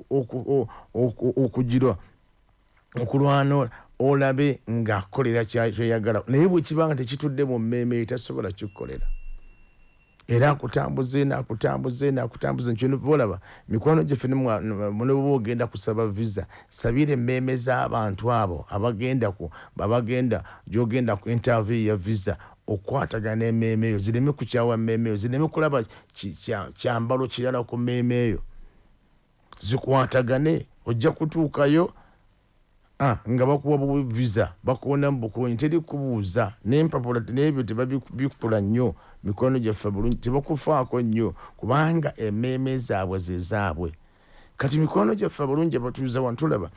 okugira okulwana olabe ng'akolera kyayagala, naye bwe kiba nga tekitudde mu mmeeme tasobola kikukolera. Era akutambuze n'akutambuze n'akutambuze. Nkyonova olaba mikwano gyaffe ne bw'oba ogenda kusaba visa, sabira emmeeme z'abantu abo abagenda gy'ogenda ku interview ya visa, okwatagana n'emmeeme eyo, zireme kukyawa mmeeme eyo, zireme kulaba kyambalo kirala ku mmeeme eyo, zikwatagane. Ojja kutuukayo nga bakuwa visa, bakuwona mu bukuonyi, teri kubuuza n'empapula n'ebyo tebabikula nnyo. Mikwano gyaffe bulungi tebakufaako nnyo kubanga emmeeme zaabwe ze zaabwe. Kati mikwano gyaffe bulungi abatuuza wano tulaba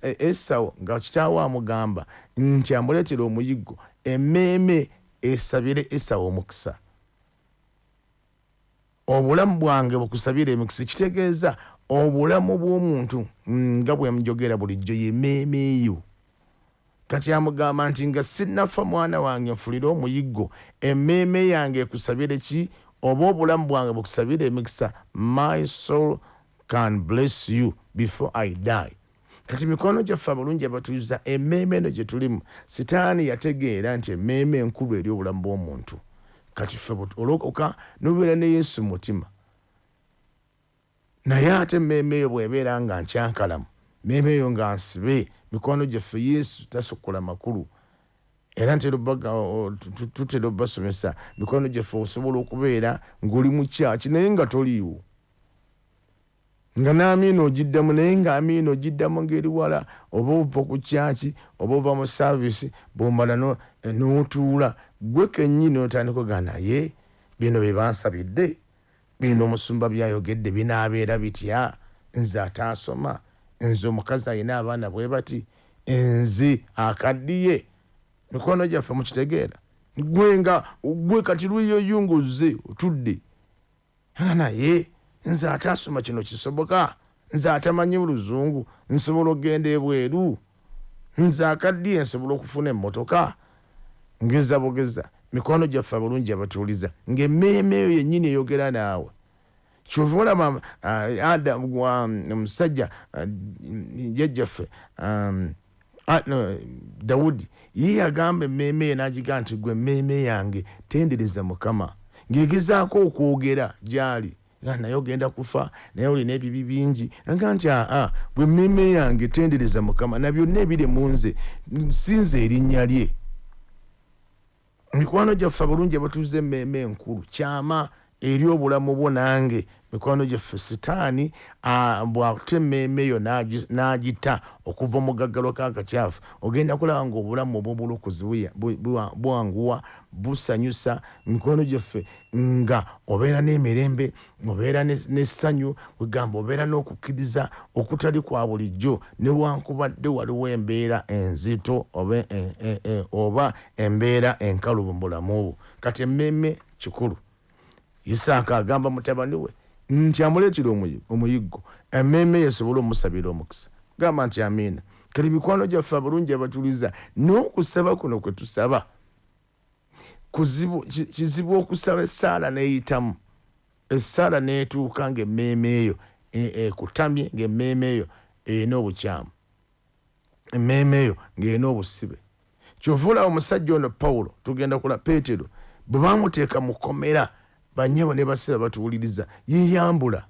Esawo nga kitaawe amugamba nti amuleetera omuyiggo, emmeeme esabire Esawo omukisa. Obulamu bwange bukusabira emikisa, kitegeeza obulamu bw'omuntu nga bwe njogera bulijjo ye mmeeme eyo. Kati amugamba nti nga sinnafa mwana wange nfulire omuyiggo, emmeeme yange ekusabire ki, oba obulamu bwange bukusabire emikisa. My soul can bless you before I die. Kati mikono gyaffe abalungi abatuuza, emmeeme eno gye tulimu, Sitaani yategeera nti emmeeme enkulu eri obulamu bw'omuntu. Kati ffe olokoka n'obeera ne Yesu mu mutima, naye ate emmeeme eyo bw'ebeera nga nkyankalamu, mmeeme eyo nga nsibe, mikono gyaffe Yesu tasukula makulu. Era tutera obbasomesa mikono gyaffe, osobola okubeera ng'oli mu kyaki naye nga toliiwo, nga n'amiina ogiddamu naye nga amiina ogiddamu ng'eri wala, oba ova ku kyaki oba ova mu saavisi, bw'omala n'otuula gwe kennyini otandika ogaa naye bino bye bansabidde, bino omusumba byayogedde binaabeera bitya, nze ataasoma, nze omukazi alina abaana bwe bati, nze akaddiye. Mikono gyaffe mukitegeera, gwe nga gwe kati lwiyoyo ng'ozze otudde naye nze ataasoma kino kisoboka, nze atamanyi oluzungu nsobola okugenda ebweru, nze akaddiye nsobola okufuna emmotoka. Ngeza bugeza. Mikono gyaffe abalungi abatuuliza ng'emmeeme eyo yennyini eyogera naawe. Kyova olaba omusajja jjajjaffe Dawudi ye yagamba emmeeme ye n'agigaa nti gwe emmeeme yange tendereza Mukama, ng'egezaako okwogera gy'ali naye ogenda kufa, naye olina ebibi bingi. Aga nti aa gwe emmeeme yange tendereza Mukama na byonna ebiri mu nze, sinze erinnya lye. Mikwano gyaffe abalungi abatuuze, emmeeme enkulu kyama eri obulamu bwo nange. Mikwano gyaffe, Sitaani bw'ate emmeeme eyo n'agita okuva mu gaggalo k'akakyafu, ogenda kulaba ng'obulamu obw'obulokozi bwanguwa, busanyusa. Mikwano gyaffe, nga obeera n'emirembe, obeera n'essanyu, kwegamba obeera n'okukkiriza okutali kwa bulijjo, newankubadde waliwo embeera enzito oba embeera enkalubo mu bulamu bwo. Kati emmeeme kikulu. Isaaka agamba mutabani we nti amuleetera omuyiggo, emmeeme ye esobole omusabira omukisa. Gamba nti amiina. Kati mikwano gyaffe abalungi abatuliza, n'okusaba kuno kwe tusaba kizibu okusaba essaala n'eyitamu. Essaala n'etuuka ng'emmeeme eyo ekutamye, ng'emmeeme eyo erina obukyamu, emmeeme eyo ng'erina obusibe. Kyova olaba omusajja ono Pawulo, tugenda kula Peetero, bwe bamuteeka mu kkomera, bannyabo ne bassebo batuwuliriza, yeeyambula,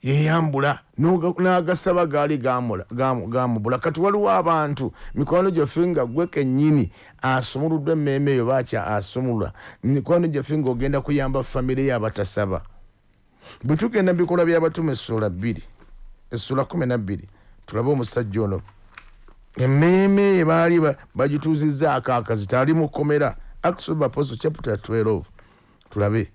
yeeyambula n'agasaba gaali gaamubula. Kati waliwo abantu mikwano gyaffe nga gwe kennyini asumuluddwa emmeeme eyo, baakya asumulula mikwano gyaffe ng'ogenda kuyamba famire ye abatasaba. Bwe tugenda mu bikolwa by'abatume essuula bbiri, essuula 12, tulabe omusajja ono emmeeme ye baali bagituuzizzaako akazito, ali mu kkomera. Acts of Apostles chapter 12, tulabe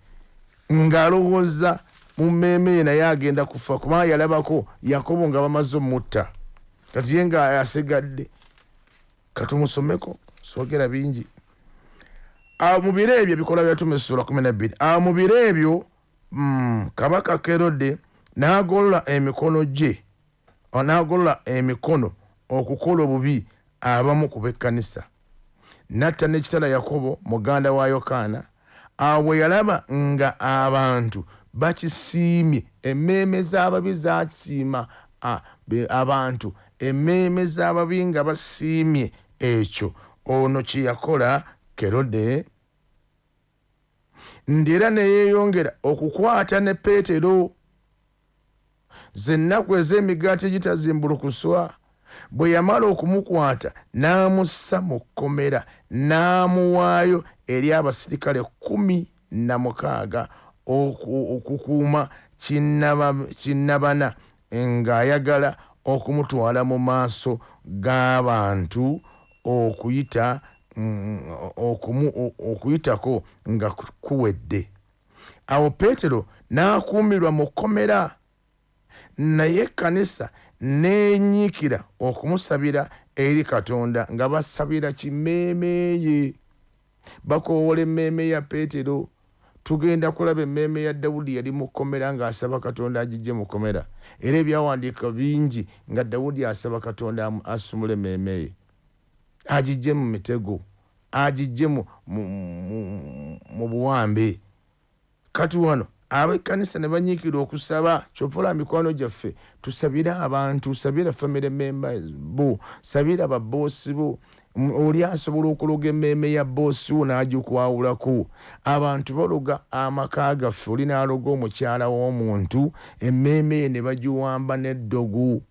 ng'alowooza mu mmeeme ye naye agenda kufa, kubanga yalabako Yakobo nga bamaze omutta, kati ye nga asigadde. Katumusomeko, soogera bingi. Awo mu biro ebyo, ebikolwa by'abatume essuula 12, awo mu biro ebyo kabaka Kerode n'agolola emikono gye, n'agolola emikono okukola obubi abamu ku b'ekkanisa, n'atta n'ekitala Yakobo muganda wa Yokaana. Awo bwe yalaba nga abantu bakisiimye, emmeeme z'ababi zaasiima, abantu emmeeme z'ababi nga basiimye ekyo ono kye yakola Kerode, nti era ne yeeyongera okukwata ne Peetero. Z'ennaku ez'emigaati egitazimbulukuswa, bwe yamala okumukwata n'amussa mu kkomera, n'amuwaayo eri abasirikale 16 okukuuma kinnabana, ng'ayagala okumutwala mu maaso g'abantu okuyitako nga kuwedde. Awo Peetero n'akuumirwa mu kkomera, naye ekkanisa n'enyiikira okumusabira eri Katonda, nga basabira kimmeeme ye, bakoowoola emmeeme ya Peetero. Tugenda kulaba emmeeme ya Dawudi yali mu kkomera ng'asaba Katonda agigye mu kkomera, era ebyawandiika bingi nga Dawudi asaba Katonda asumule emmeeme ye, agigye mu mitego, agigye mu buwambe. Kati wano ab'ekkanisa ne banyiikira okusaba. Kyova olaba mikwano gyaffe, tusabire abantu, sabira family members bo, sabira baboosi bo. Oli asobola okuloga emmeeme ya boosi wo n'agikwawulako. Abantu baloga amaka gaffe, oli n'aloga omukyala w'omuntu, emmeeme ye ne bagiwamba n'eddogo,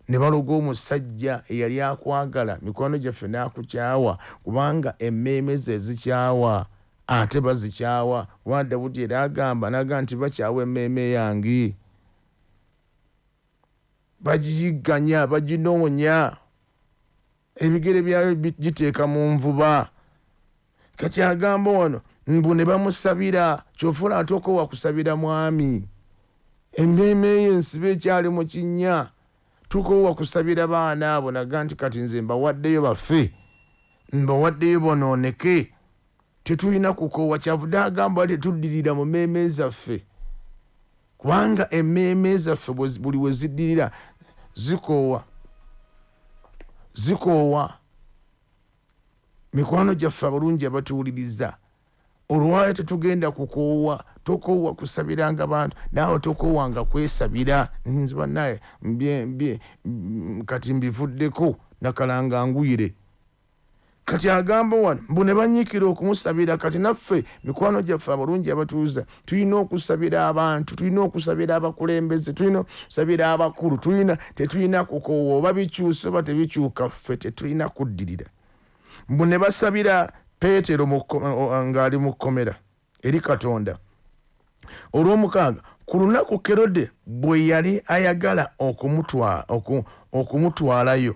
ne baloga omusajja eyali akwagala, mikwano gyaffe, n'akukyawa, kubanga emmeeme ze zikyawa, ate bazikyawa, kubanga Dawudi era agamba naga nti bakyawa emmeeme yange, bagiyigganya, baginoonya, ebigere byayo giteeka mu nvuba. Kati agamba wano mbu ne bamusabira. Kyova olaba tokowa kusabira mwami, emmeeme eyo ensibe ekyali mu kinnya. Tukowa kusabira baana abo, naga nti kati nze mbawaddeyo baffe, mbawaddeyo bonooneke. Tetulina kukoowa. Kyavudde agamba tetuddirira mu mmeeme zaffe, kubanga emmeeme zaffe buli we ziddirira zikoowa, zikoowa. Mikwano gyaffe abalungi abatuwuliriza, olwayo tetugenda kukoowa. Tokoowa kusabiranga bantu, naawe tokoowanga kwesabira. Nze bannaye kati mbivuddeko nakalanga nguyire. Kati agamba wano mbu ne banyiikira okumusabira. Kati naffe mikwano gyaffe abalungi abatuuza, tulina okusabira abantu, tulina okusabira abakulembeze, tulina okusabira abakulu, tetulina kukoowa. Oba bikyusa oba tebikyuka, ffe tetulina kuddirira. Mbu ne basabira Peetero ng'ali mu kkomera eri Katonda. Olw'omukaaga, ku lunaku Kerode bwe yali ayagala okumutwalayo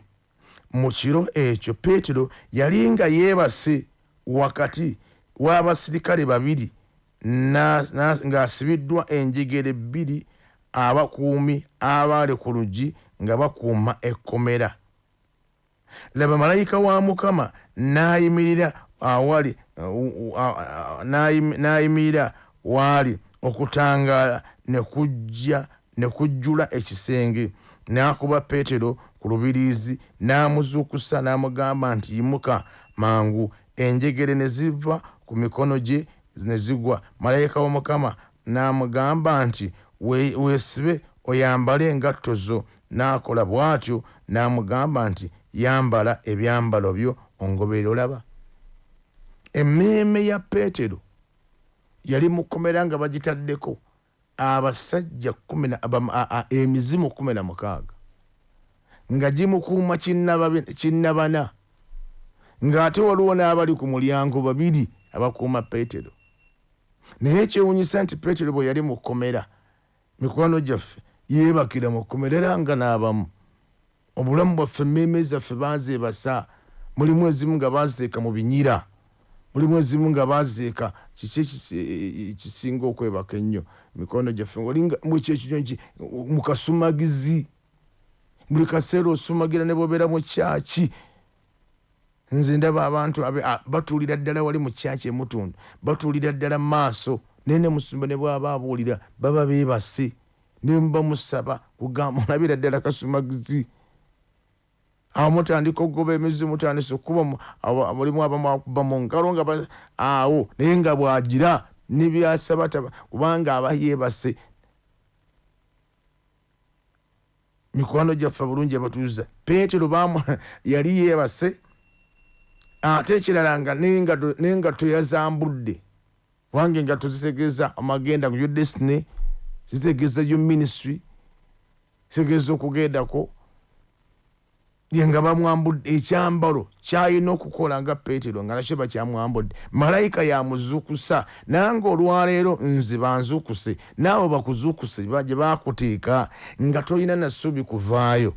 mu kiro ekyo, Peetero yali nga yeebase wakati w'abasirikale babiri, ng'asibiddwa enjegere bbiri, abakuumi abaali ku luggi nga bakuuma ekkomera. Laba, malayika wa Mukama n'ayimirira awali, n'ayimirira waali, okutangaala ne kujja ne kujjula ekisenge. N'akuba Peetero ku lubiriizi n'amuzuukusa n'amugamba nti, "Yimuka mangu." Enjegere ne ziva ku mikono gye. Ne zigwa. Malayika w'Omukama n'amugamba nti, "Weesibe oyambale engatto zo." N'akola bw'atyo. N'amugamba nti, "Yambala ebyambalo byo ongoberere." Olaba emmeeme ya Peetero yali mukomera nga bagitaddeko abasajja emizimu 16 nga gimukuuma kinnabana, ng'ate waliwo n'abali ku mulyango babiri abakuuma Peetero. Naye ekyewunyisa nti Peetero bwe yali mu kkomera, mikwano gyaffe, yeebakira mu kkomera. Era nga n'abamu obulamu bwaffe, emmeeme zaffe bazeebasa. Mulimu ezimu nga baziteeka mu binyira, mulimu ezimu nga bazeeka kiki ekisinga okwebaka ennyo, mikwano gyaffe, olinga mukyekinyonyi mu kasumagizi. Buli kaseera osumagira ne bwobeera mu kyaki. Nze ndaba abantu batuulira ddala wali mu kyaki emutundu, batuulira ddala mu maaso, naye ne musumba ne bwaba abuulira baba beebase, ne muba musaba kugamba olabira ddala kasumagizi. Awo mutandika okugoba emizimu, mutandise okukuba, mulimu abamu akuba mu ngalo nga awo, naye nga bwagira nebyasaba kubanga aba yeebase. Mikwano gyaffe bulungi abatuuza, Peetero yali yeebase, ate ekirala nga n'engatto yazambudde, kubanga engatto zitegeeza amagenda, your destiny, zitegeeza your ministry, zitegeeza okugendako. Ye nga bamwambudde ekyambalo kyalina okukola nga Peetero, nga nakyo bakyamwambudde. Malayika yamuzuukusa. Nange olwaleero nze banzuukuse, naawe bakuzuukuse gye bakuteeka nga tolina na ssuubi kuvaayo.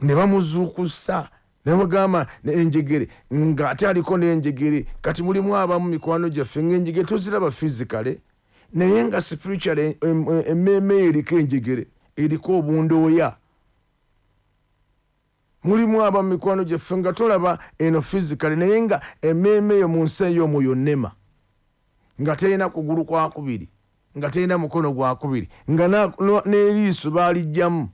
Ne bamuzuukusa ne bamugamba enjegere, ng'ate aliko n'enjegere. Kati mulimu abamu mikwano gyaffe ng'enjegere toziraba physically, naye nga spiritually emmeeme eriko enjegere, eriko obundooya. Mulimu abamu mikwano gyaffe nga tolaba eno physically, naye nga emmeeme eyo mu nsi ey'omwoyo nnema, nga terina kugulu kwakubiri, nga terina mukono gwakubiri, nga n'eriiso baaliggyamu.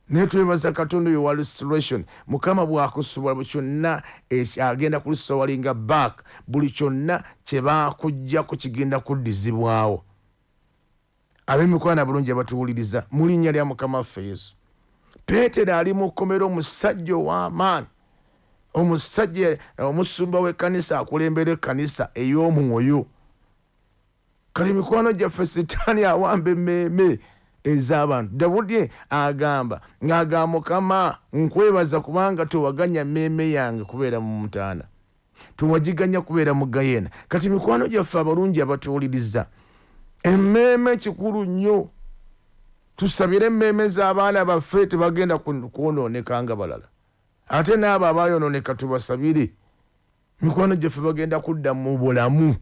Naye twebaza Katonda oyo wa restoration. Mukama bw'akusobola buli kyonna agenda kulisowalinga back, buli kyonna kye baakuggyako kigenda kuddizibwawo. Ab'emikwano abulungi abatuwuliriza, mu linnya lya Mukama waffe Yesu, Peetero ali mu kkomera, omusajja ow'amaanyi, omusajja omusumba w'ekkanisa, akulembera ekkanisa ey'omwoyo. Kale mikwano gyaffe, Sitaani awamba emmeeme ez'abantu. Dawudi agamba ng'agamba, "Mukama, nkwebaza kubanga tewaganya mmeeme yange kubeera mu mutaana, tewagiganya kubeera mu gayena." Kati mikwano gyaffe abalungi abatuwuliriza, emmeeme kikulu nnyo. Tusabire emmeeme z'abaana baffe, tebagenda kwonooneka nga balala. Ate n'abo abayonooneka tubasabire, mikwano gyaffe, bagenda kudda mu bulamu,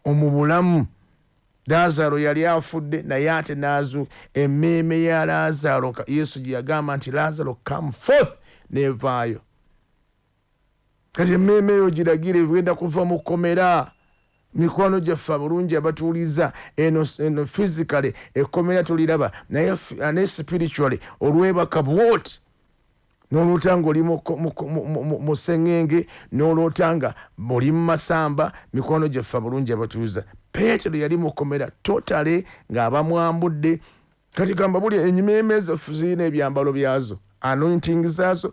omu bulamu. Lazaalo yali afudde, naye ate naazu emmeeme ya Lazaalo, Yesu gye yagamba nti, "Lazaalo, come forth," nevaayo. Kati emmeeme eyo giragire egenda kuva mu kkomera. Mikwano gyaffe abulungi abatuuliza, eno physically ekkomera tuliraba, naye ne spiritually olwebaka bwoti n'oloota nga oli mu seŋŋenge, n'oloota nga oli mu masamba. Mikwano gyaffe abulungi abatuuza, Peetero yali mukomera totally ng'abamwambudde. Kati gamba buli emmeeme zaffe zirina ebyambalo byazo, anointing zaazo,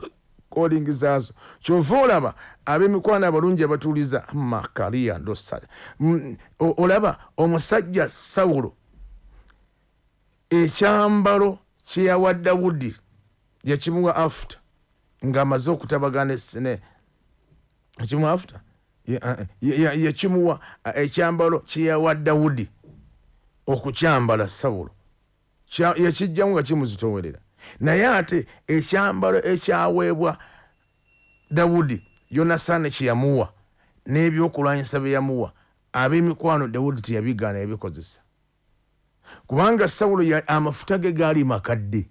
calling zaazo. Kyova olaba ab'emikwano abalungi abatuuliza makaria ndosa, olaba omusajja Sawulo, ekyambalo kyeyawa Dawudi yakimuwa after ng'amaze okutabagana ne yakimuwa after yakimuwa. Ekyambalo kyeyawa Dawudi okukyambala, Sawulo yakijjamu nga kimuzitowerera. Naye ate ekyambalo ekyaweebwa Dawudi, Yonasaani kyeyamuwa n'ebyokulwanyisa bye yamuwa, ab'emikwano, Dawudi teyabigaana, yabikozesa, kubanga Sawulo amafuta ge gaali makadde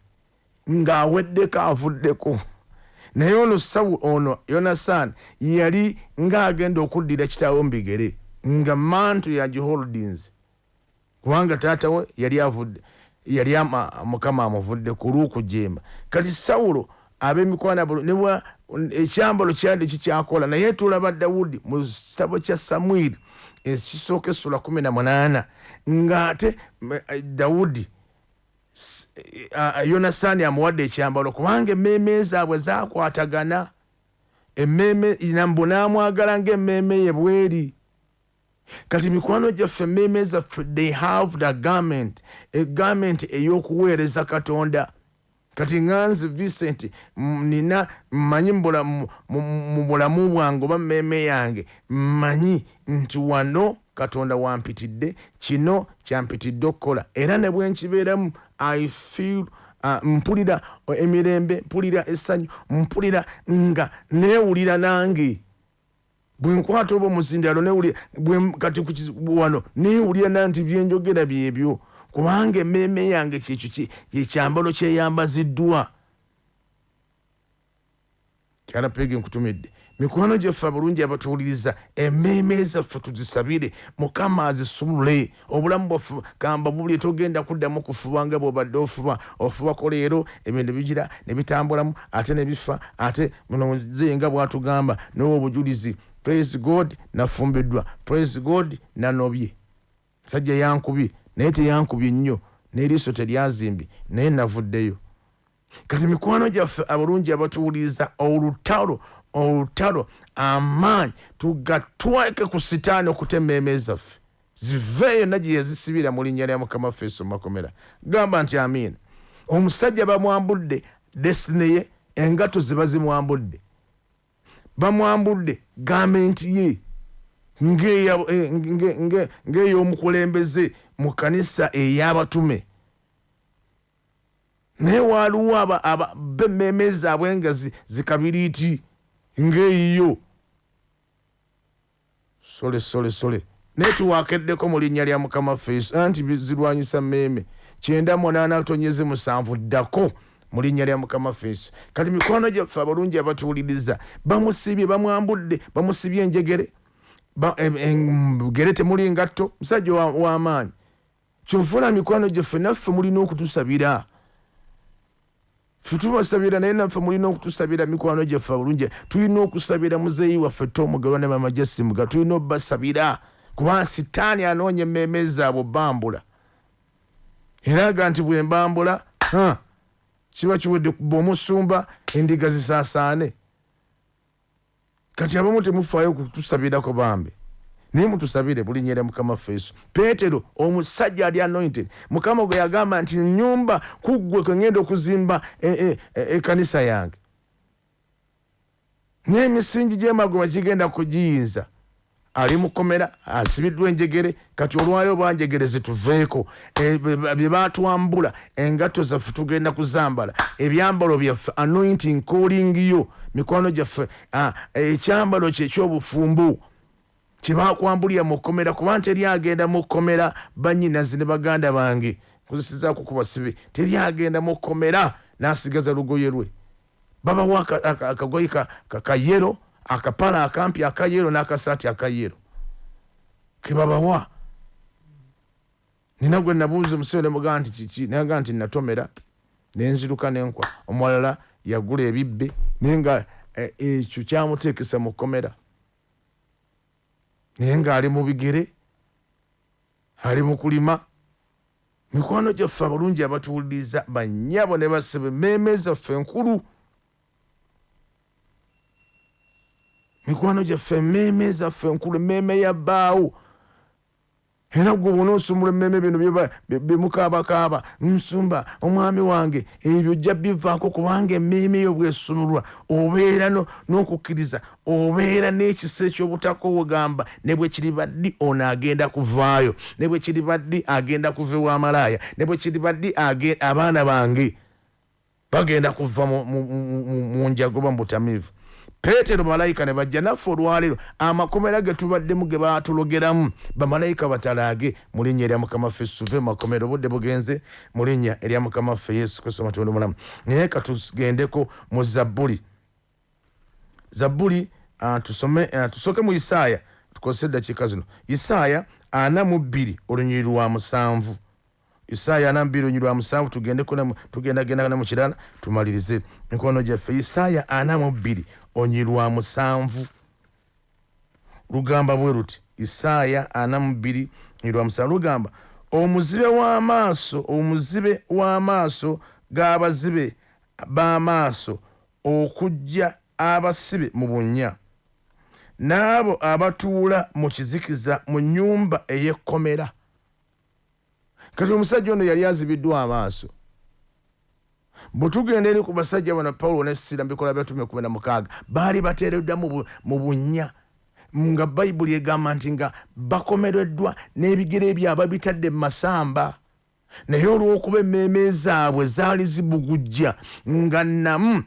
ng'aweddeko, avuddeko. Naye ono Sawulo, ono Yonasaani yali ng'agenda okuddira kitaawe mu bigere, nga mantle yagiholdings, kubanga taata we yali avudde, yali Mukama amuvudde ku lw'okujeema. Kati Sawulo Ab'emikwano ne ekyambalo kyali kikyakola, naye tulaba Dawudi mu kitabo kya Samwiri ekisooka essula 18 ng'ate Dawudi Yonasaani amuwadde ekyambalo, kubanga emmeeme zaabwe zaakwatagana. Emmeeme nambu n'amwagala ng'emmeeme ye bweri. Kati mikwano gyaffe, emmeeme zaffe, they have the garment, egarment ey'okuweereza Katonda. Kati nganze Vincent nina mmanyi mu bulamu bwange oba mmeeme yange, mmanyi nti wano Katonda wampitidde, kino kyampitidde okukola, era ne bwe nkibeeramu I feel mpulira emirembe, mpulira essanyu, mpulira nga neewulira nange bwe nkwata oba omuzindalo neewulira kati wano neewulira na nti byenjogera byebyo, kubanga emmeeme yange kyekyo kyekyambalo kyeyambaziddwa. Kyalapege nkutumidde mikwano gyaffe abalungi abatuwuliriza, emmeeme zaffe tuzisabire Mukama azisumulule. Obulamu bwaffe kamba bubuli, togenda kuddamu kufuba nga bw'obadde ofuba. Ofubako leero ebintu bigira ne bitambulamu ate ne bifa, ate muno nze nga bw'atugamba n'owa obujulizi. Praise God, nafumbiddwa. Praise God, nanobye. Sajja yankubye, naye teyankubye nnyo, n'eriiso teryazimbye, naye navuddeyo. Kati mikwano gyaffe abalungi abatuwuliriza, olutalo olutalo amaanyi tugatweke ku sitaani okuta emmeeme zaffe ziveeyo na gye yazisibira mu linnya lya Mukama waffe Yesu makomera. Gamba nti amiina. Omusajja bamwambudde destiny ye, engatto ze bazimwambudde, bamwambudde gamenti ye ng'ey'omukulembeze mu kanisa ey'abatume, naye waliwo b'emmeeme zaabwe nga zikabiriiti ng'eyiyo. Sole sole sole, naye tuwakeddeko mu linnya lya Mukama waffe Yesu, anti zirwanyisa mmeeme 98.7 ddako mu linnya lya Mukama waffe Yesu. Kati mikwano gyaffe abalungi abatuwuliriza, bamusibye, bamwambudde, bamusibye enjegere, gere temuli ngatto, musajja w'amaanyi. Kyovula mikwano gyaffe, naffe mulina okutusabira. Ffe tubasabira, naye naffe mulina okutusabira. Mikwano gyaffe abalungi, tulina okusabira muzeeyi waffe Tomugerwa ne Mama Jesi Mugerwa, tulina obbasabira, kubanga sitaani anoonya emmeeme zaabwe obbambula. Era aga nti bwe mbambula kiba kiwedde kuba omusumba, endiga zisaasaane. Kati abamu temufaayo kutusabirako bambi, naye mutusabire buli nnyera Mukama waffe Yesu. Peetero omusajja ali anointed, Mukama gwe yagamba nti nnyumba ku ggwe kwe ngenda okuzimba ekkanisa yange, n'emisingi gy'emagombe kigenda kugiyinza. Ali mukomera, asibiddwa enjegere. Kati olwaleero banjegere zituveeko, bye batwambula, engatto zaffe tugenda kuzambala, ebyambalo byaffe, anointing calling yo. Mikwano gyaffe, ekyambalo kye eky'obufumbo kyebakwambulira mu kkomera, kuba teri agenda mu kkomera. Bannyinazi ne baganda bange, nkozesezzaako ku basibe, teri agenda mu kkomera n'asigaza lugoye lwe. Babawa akagoye kayero, akapala akampi akayero n'akasaati akayero kebabawa. Nina gwe nabuuza omusibe ne mugamba nti kiki, naye nti natomera nenziruka nenkwa. Omulala yagula ebibbe, naye nga ekyo kyamuteekesa mu kkomera, naye ng'ali mu bigere, ali mu kulima. Mikwano gyaffe abalungi abatuwuliriza, bannyabo ne bassebo, emmeeme zaffe enkulu, mikwano gyaffe, emmeeme zaffe enkulu, emmeeme ya bbaawo. Era gwe bw'onoosumbula emmeeme, bino byemukaabakaaba, nsumba omwami wange, ebyo ojja bivaako, kubanga emmeeme yo bwesunulwa obeera n'okukkiriza, obeera n'ekisa eky'obutako, wegamba ne bwe kiriba ddi ono agenda kuvaayo, ne bwe kiriba ddi agenda kuva ew'amalaaya, ne bwe kiriba ddi abaana bange bagenda kuva mu njago oba mu butamiivu. Peetero malayika ne bajja. Naffe olwaleero amakomera ge tubaddemu ge baatulogeramu, bamalayika batalaage mu linnya erya Mukama waffe, tuve mu makomera. Obudde bugenze, mu linnya erya Mukama waffe Yesu Kristo Matondo omulamu. Naye katugendeko mu Zabbuli, Zabbuli tusome, tusooke mu Isaaya, tukozese eddakiika zino. Isaaya 42 olunyiriri lwa 7. Isaaya 42:7, tugendagenda na mu kirala tumalirize mikono gyaffe. Isaaya 42:7 lugamba bwe luti. Isaaya 42:7 lugamba, omuzibe w'amaaso g'abazibe b'amaaso okujja abasibe mu bunnya, n'abo abatuula mu kizikiza mu nnyumba ey'ekkomera. Kati omusajja ono yali azibiddwa amaaso. Bwe tugenda eri ku basajja bano Pawulo ne Sira mu Bikolwa by'Abatume 16, baali bateereddwa mu bunnya, nga Bayibuli egamba nti nga bakomereddwa n'ebigere byabwe bitadde mu masamba, naye olw'okuba emmeeme zaabwe zaali zibugujja nga nnamu,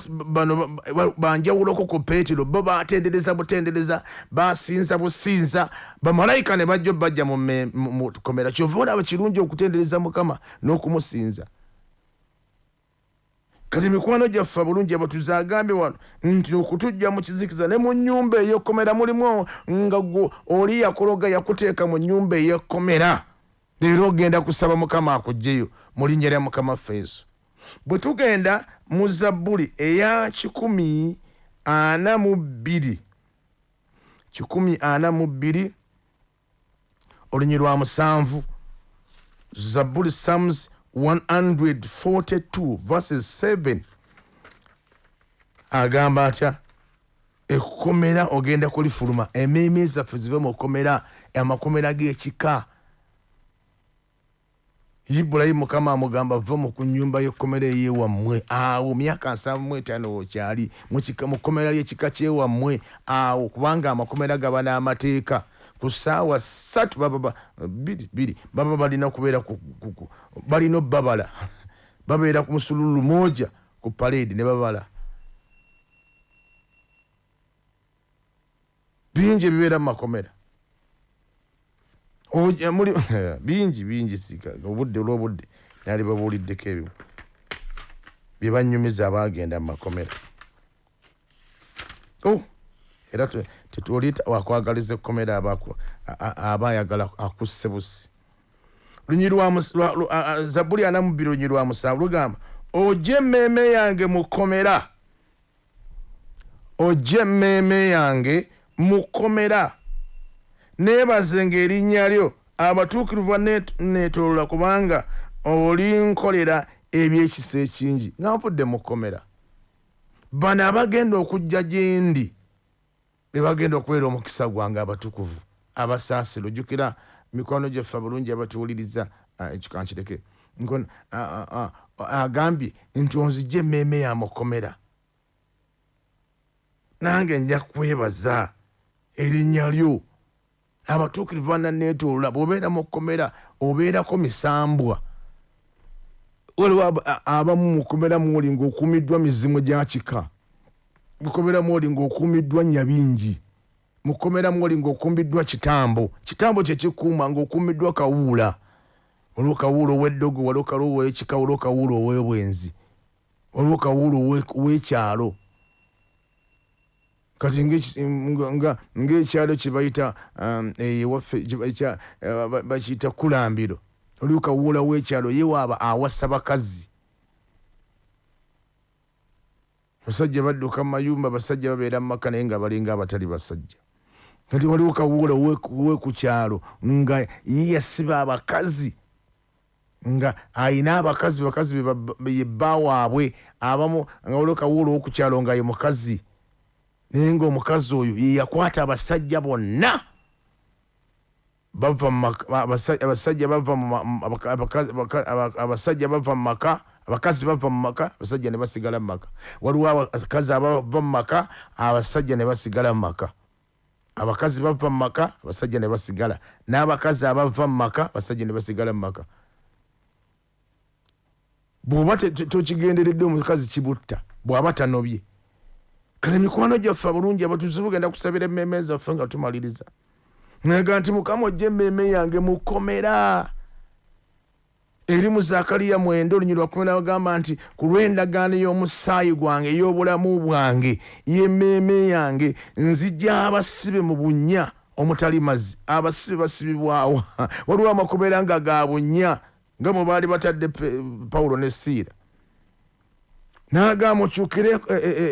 bano banjawuloko ku Peetero, bo batendereza butendereza, basinza businza, bamalayika ne bajja bajja mu kkomera. Kyova olaba kirungi okutendereza Mukama n'okumusinza. Kati mikwano gyaffe bulungi abatuuze agambye wano nti okutujja mu kizikiza ne mu nnyumba ey'ekkomera mulimu nga gwe oli yakuloga yakuteeka mu nnyumba ey'ekkomera, leero ogenda kusaba Mukama akuggyeyo mu linnya lya Mukama waffe Yesu. Bwe tugenda mu Zabbuli eya 142, 142 olunyiriri lwa 7, Zabbuli Psalms 142 verses 7 agamba atya? Ekkomera ogenda kulifuluma, emmeeme zaffe zive mu kkomera, amakomera g'ekika. Ibulayimu Mukama amugamba va mu nnyumba y'ekkomera ey'ewammwe, awo myaka 75 okyali mu kkomera ly'ekika ky'ewammwe awo, kubanga amakomera gaba n'amateeka. Ku ssaawa 3 baba 2 baba balina kubeera balina obbabala, babeera ku musululu moja ku parade ne babala. Bingi ebibeera mu makomera bingi bingi, sika obudde olw'obudde nali babuuliddeko ebimu bye banyumiza abaagenda mu makomera. Oh, era tetuli wakwagaliza ekkomera aba ayagala akusse busi. Zabbuli 42:7 lugamba, ojje emmeeme yange mu kkomera, ojje emmeeme yange mu kkomera, neebazenga erinnya lyo, abatuukirivu banneetooloola, kubanga olinkolera eby'ekisa ekingi. Nga nvudde mu kkomera, bano abagenda okujja gye ndi be bagenda okubeera omukisa gwange abatukuvu abasaasira. Ojjukira mikwano gyaffe abulungi abatuwuliriza, ekyo kankireke. Agambye nti onzijje emmeeme ya mukomera, nange nja kwebaza erinnya lyo. Abatuukirivu bananneetooloola. Bw'obeera mu kkomera obeerako misambwa. Waliwo abamu mu kkomera mwoli ng'okuumiddwa mizimu gya kika, mu kkomera mwoli ng'okuumiddwa nnyabingi, mu kkomera mwoli ng'okuumiddwa kitambo, kitambo kye kikuuma ng'okuumiddwa kawuula. Waliwo kawuula ow'eddogo, waliwo kawuula ow'ekika, waliwo kawuula ow'obwenzi, waliwo kawuula ow'ekyalo. Kati ng'ekyalo kye bayita ewaffe bakiyita Kulambiro, waliwo kawuula w'ekyalo ye waaba awasa bakazi. Basajja badduka mu mayumba, basajja babeera mu maka naye nga balinga abatali basajja. Kati waliwo kawuula owe ku kyalo nga ye yasiba abakazi, nga ayina abakazi, bakazi ye bba waabwe abamu, nga waliwo kawuula ow'oku kyalo nga ye mukazi, naye ng'omukazi oyo ye yakwata abasajja bonna bava mu abasajja bava mu abasajja bava mu maka, abakazi bava mu maka, abasajja ne basigala mu maka. Waliwo abakazi abava mu maka, abasajja ne basigala mu maka. Abakazi bava mu maka, abasajja ne basigala, n'abakazi abava mu maka, abasajja ne basigala mu maka. Bw'oba tokigenderedde omukazi kibutta, bw'aba tanobye. Kati mikwano gyaffe abulungi abatuuze tugenda kusabira emmeeme zaffe nga tumaliriza. Naga nti Mukama ojje emmeeme yange mu kkomera. Eri mu Zakariya 9 olunyiriri lwa 10 agamba nti ku lw'endagaano y'omusaayi gwange ey'obulamu bwange y'emmeeme yange nzija abasibe mu bunnya Omutali mazzi. Abasibe basibibwawo. Waliwo amakomera nga ga bunnya nga mwe baali batadde Pawulo ne Siira. N'agamba mukyukire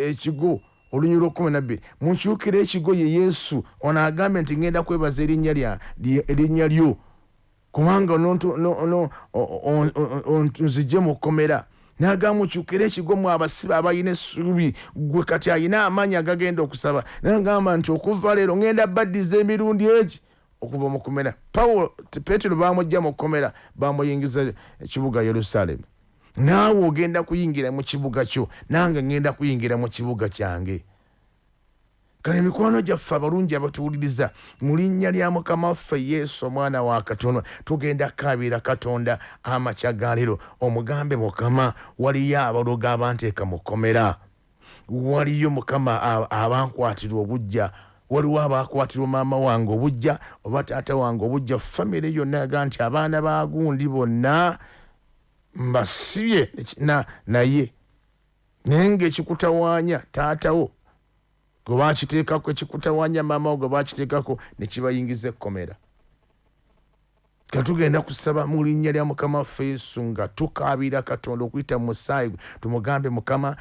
ekigo, olunyiriri lw'ekkumi na bbiri, mukyukire ekigo ye Yesu. Ono agambye nti ngenda kwebaza erinnya lyo, kubanga onzigye mu kkomera. N'agamba mukyukire ekigo mwe abasibe abalina essuubi, gwe kati alina amaanyi agagenda okusaba. N'agamba nti okuva leero ngenda baddiza emirundi egi okuva mu kkomera. Peetero baamuggya mu kkomera, baamuyingiza ekibuga Yerusaalemi. Naawe ogenda kuyingira mu kibuga kyo, nange ngenda kuyingira mu kibuga kyange. Kale mikwano gyaffe abalungi abatuwuliriza, mu linnya lya Mukama waffe Yesu omwana wa Katonda, tugenda kukaabira Katonda amakya ga leero. Omugambe Mukama, waliyo abalogo abanteeka mu kkomera, waliyo Mukama abankwatirwa obuggya, waliwo abakwatirwa maama wange obuggya oba taata wange obuggya, famire yonna yaga nti abaana ba gundi bonna mbasibye naye. Naye ng'ekikutawaanya taatawo gwe bakiteekako, ekikutawaanya maama wo gwe bakiteekako, ne kibayingiza ekkomera. Ka tugenda kusaba mu linnya lya Mukama waffe Yesu nga tukaabira Katonda okuyita mu musaayi gwe, tumugambe Mukama,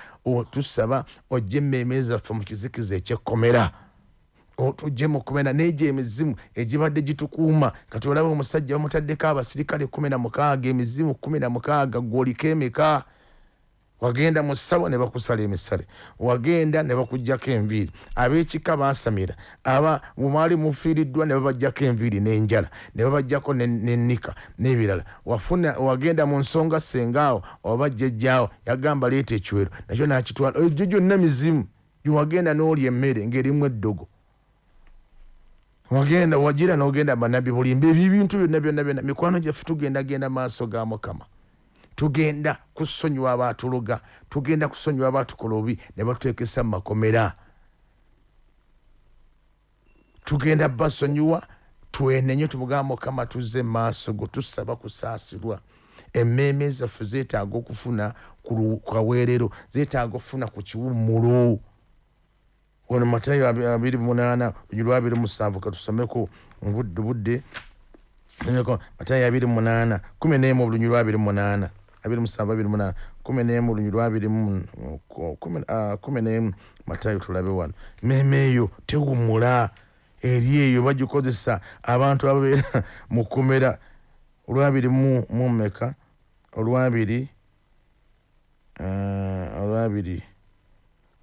tusaba ojje emmeeme zaffe mu kizikiza eky'ekkomera, tujje mu kkomera n'egyo emizimu egibadde gitukuuma. Kati olaba omusajja bamutaddeko abasirikale 16, emizimu 16, gw'oliko emeka? Wagenda mu ssabo ne bakusala emisale, wagenda ne bakuggyako enviiri, ab'ekika baasamira, aba mwali mufiiriddwa ne babaggyako enviiri n'enjala, ne babaggyako n'ennika n'ebirala. Wagenda mu nsonga ssengaawo oba jjajjaawo yagamba leeta ekiwero, nakyo n'akitwala. Egyo gyonna mizimu. Wagenda n'olya emmere ng'erimu eddogo, wagenda wagira n'ogenda bannabbi bulimba. Ebyo ebintu byonna byonna byonna, mikwano gyaffe, tugendagenda maaso ga Mukama. Tugenda kusonyiwa abaatuluga, tugenda kusonyiwa abaatukola obubi ne batuteekesa mu makomera. Tugenda basonyiwa, twenenye, tumugamba Mukama tuzze mu maaso go, tusaba kusaasirwa. Emmeeme zaffe zeetaaga okufuna ku kaweerero, zeetaaga okufuna ku kiwummulo. Ono Matayo 28 27, katusomeko mu budde. Matayo 28 11 28, 27 28, 11 28, 11. Matayo tulabe wano. Mmeeme eyo tewummula, eri eyo bagikozesa abantu ababeera mu kkomera. Olwabiri mu mmeka? Olwabiri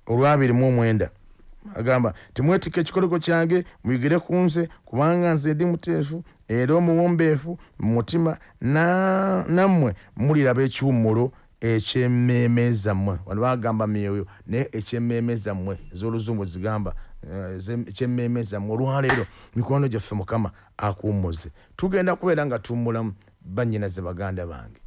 29 agamba timwetika ekikoligo kyange, muyigire ku nze, kubanga nze ndi muteefu era omuwombeefu mu mutima, nammwe muliraba ekiwummulo eky'emmeeme zammwe. Wano bagamba myoyo, naye eky'emmeeme zammwe ez'oluzungu zigamba eky'emmeeme zammwe. Olwaleero mikwano gyaffe Mukama akuwummuze. Tugenda kubeera nga tuwummulamu bannyinaze baganda bange,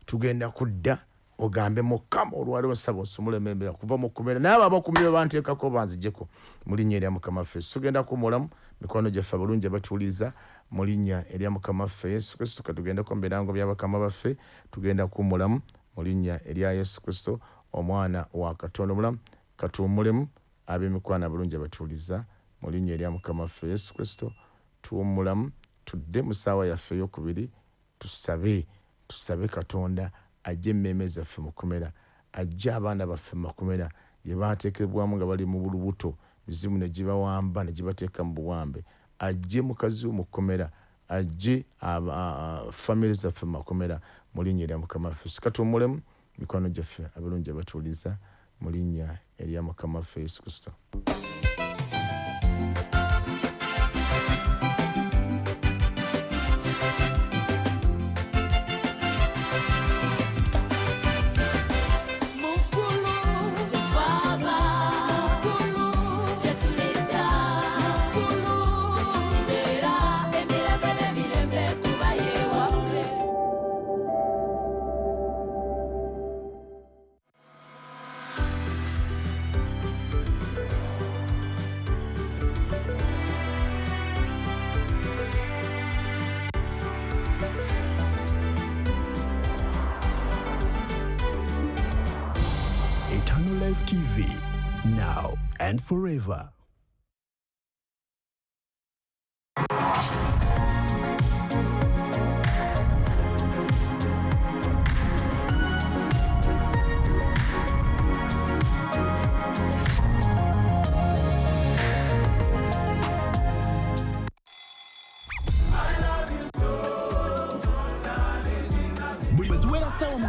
tugenda kudda ogambe Mukama olwaleero nsaba osumule emmeeme kuva mu kkomera, n'abo abakuumi banteekako banziggyeko mu linnya erya Mukama waffe. Tugenda kuwummulamu mikwano gyaffe abalungi abatuwuliriza mu linnya erya Mukama waffe Yesu Kristo. Katugendeko mu birango bya bakama baffe, tugenda kuwummulamu mu linnya erya Yesu Kristo omwana wa Katonda omulamu. Katuwummulemu ab'emikwano abalungi abatuwuliriza mu linnya erya Mukama waffe Yesu Kristo. Tuwummulamu tudde mu ssaawa yaffe ey'okubiri, tusabe Katonda ajje emmeeme zaffe mu kkomera, ajje abaana baffe mu makomera gye baateekebwamu nga bali mu lubuto, mizimu ne gibawamba ne gibateeka mu buwambe. Ajje mukazi wo mu kkomera, ajje famire zaffe mu makomera mu linnya erya Mukama waffe. Katuwummulemu mikwano gyaffe abalungi abatuwuliriza mu linnya erya Mukama waffe Yesu Kristo. TV, now and forever.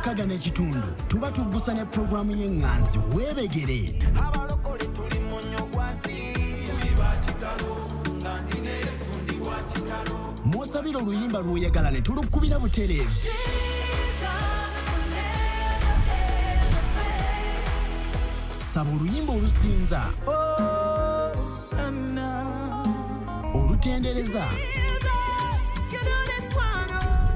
6:15 tuba tuggusa ne pulogulaamu y'eŋŋanzi weebegere. Abalokole tuli munnyo gwa nsi. Tuli ba kitalo, nga ndi ne Yesu ndi wa kitalo. Mw'osabira oluyimba lw'oyagala ne tulukubira butereevu. Saba oluyimba olusinza, olutendereza